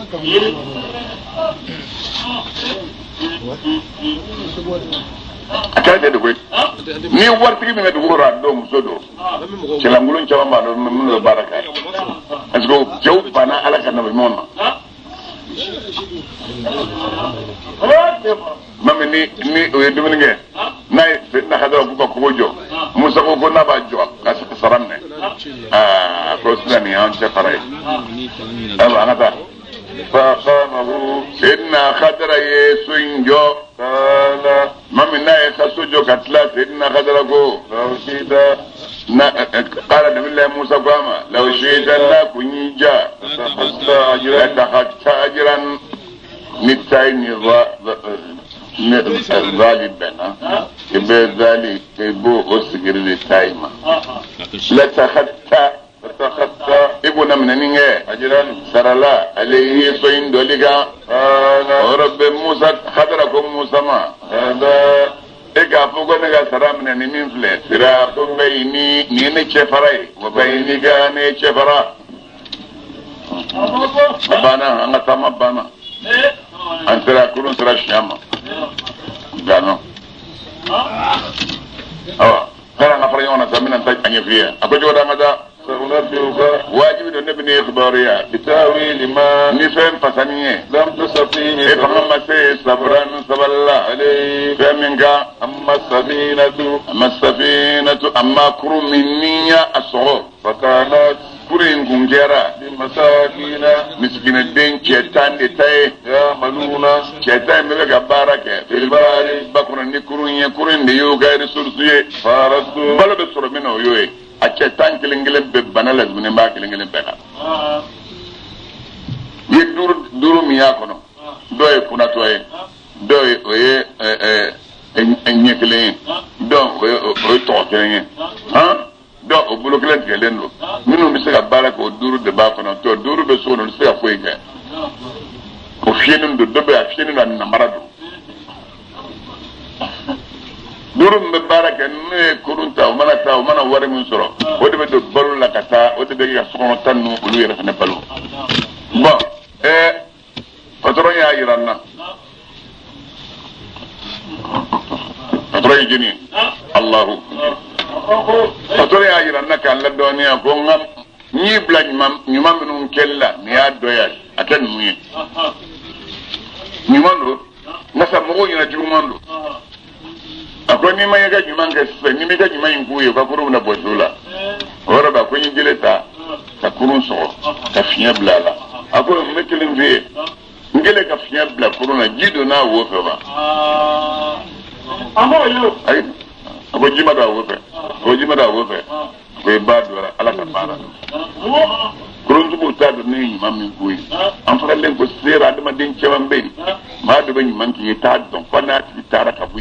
a kɛra ten de koyi ni waritigi min bɛ dugu kɔrɔ a don muso don cɛlankolon caman b'a dɔn minnu bɛ baara kɛ parce que cɛw banna Ala ka nabi ɲuman ma ma min ni o ye dumuni kɛ n'a ye Seydina Kadara k'u ka kogo jɔ Musa ko n'a b'a jɔ ka sara minɛ aa ko sisan nin y'an cɛ fara ye ayiwa an ka taa. Seydina Kadara ye so in jɔ ma min n'a ye ka so jɔ ka tila Seydina Kadara ko kala nabilayi Musa ko a ma law shi'ta n'a kun y'i ja latakhadta ajran ni tayi ni zali bɛnna i bɛ zali i b'o o sigiri de tayi ma latakhadta i ko na minɛni kɛ sarala ale ye so in dɔli kan o yɔrɔ bɛɛ Musa Kadara ko Musa ma e k'a fɔ ko ne ka sara minɛ ni min filɛ sira ko bayini nin ye ne cɛ fara ye wa bayini ka ne cɛ fara a banna an ka taama banna an sera kurun sera siɲɛ ma gano awa k'an ka fara ɲɔgɔn na sa n bɛna taa a ɲɛf'i ye a ko cogo di an ka taa wajibi don ne bɛ ne kibaruya ni fɛn fasani ye e fanga ma se saburan sabalila fɛn min kan amma safinatu amma kurun min ni y'a sɔgɔ kuru in kun kɛra misikinɛden cɛ 10 de ta ye cɛ 10 in bɛɛ bɛ ka baara kɛ ba kɔnɔ ni kurun ye kurun in de y'u ka ressource ye balo bɛ sɔrɔ min na o y'o ye a cɛ 10 kelen kelen bɛɛ bana lasuminen b'a kelen kelen bɛɛ la i ye duuru min y'a kɔnɔ dɔw ye kunatɔ ye dɔw ye o ye ɲɛ kelen ye dɔw o ye tɔgɔ kelen ye dɔw o bolo kelen tigɛlen don minnu bɛ se ka baara kɛ o 5 de b'a kɔnɔ tɔ 5 bɛ so kɔnɔ olu tɛ se ka foyi kɛ o fiyɛnen don dɔ bɛ yen a fiyɛnen don a namara don 5 min bɛ baara kɛ n'u ye kurun ta o mana taa o mana wari min sɔrɔ o de bɛ don balo la ka taa o de bɛ kɛ ka sokɔnɔ ta ninnu olu yɛrɛ fana balo bɔn patɔrɔn y'a yira n na patɔrɔn ye jɔni ye Alahu patɔrɔn y'a yira n na k'an ladɔnniya ko n ka n y'i bila ɲuman minnu kɛli la nin y'a dɔ ye a kɛ ninnu ye ɲuman don nka sa mɔgɔw ɲɛna juguman don a ko n'i ma i ka ɲuman kɛ sisan n'i m'i ka ɲuman in k'u ye u ka kurun bɛna bɔ su la o yɔrɔ bɛɛ a ko n ye jele ta ka kurun sɔgɔ ka fiɲɛ bila a la a ko n bɛ kelen f'i ye n N kɛlen ka fiɲɛ bila kurun na, ji donna a wo fɛ wa? Ayi, a ko ji ma don a wo fɛ, a ko ji ma don a wo fɛ. A ko i b'a dɔn Ala ka baara don. Kuruntigiw t'a dɔn ne ye ɲuman min k'u ye. An faralen ko sera adamaden caman bɛ yen, maa dɔ bɛ ɲuman k'i ye, i t'a dɔn fo n'a tigi taara ka bɔ.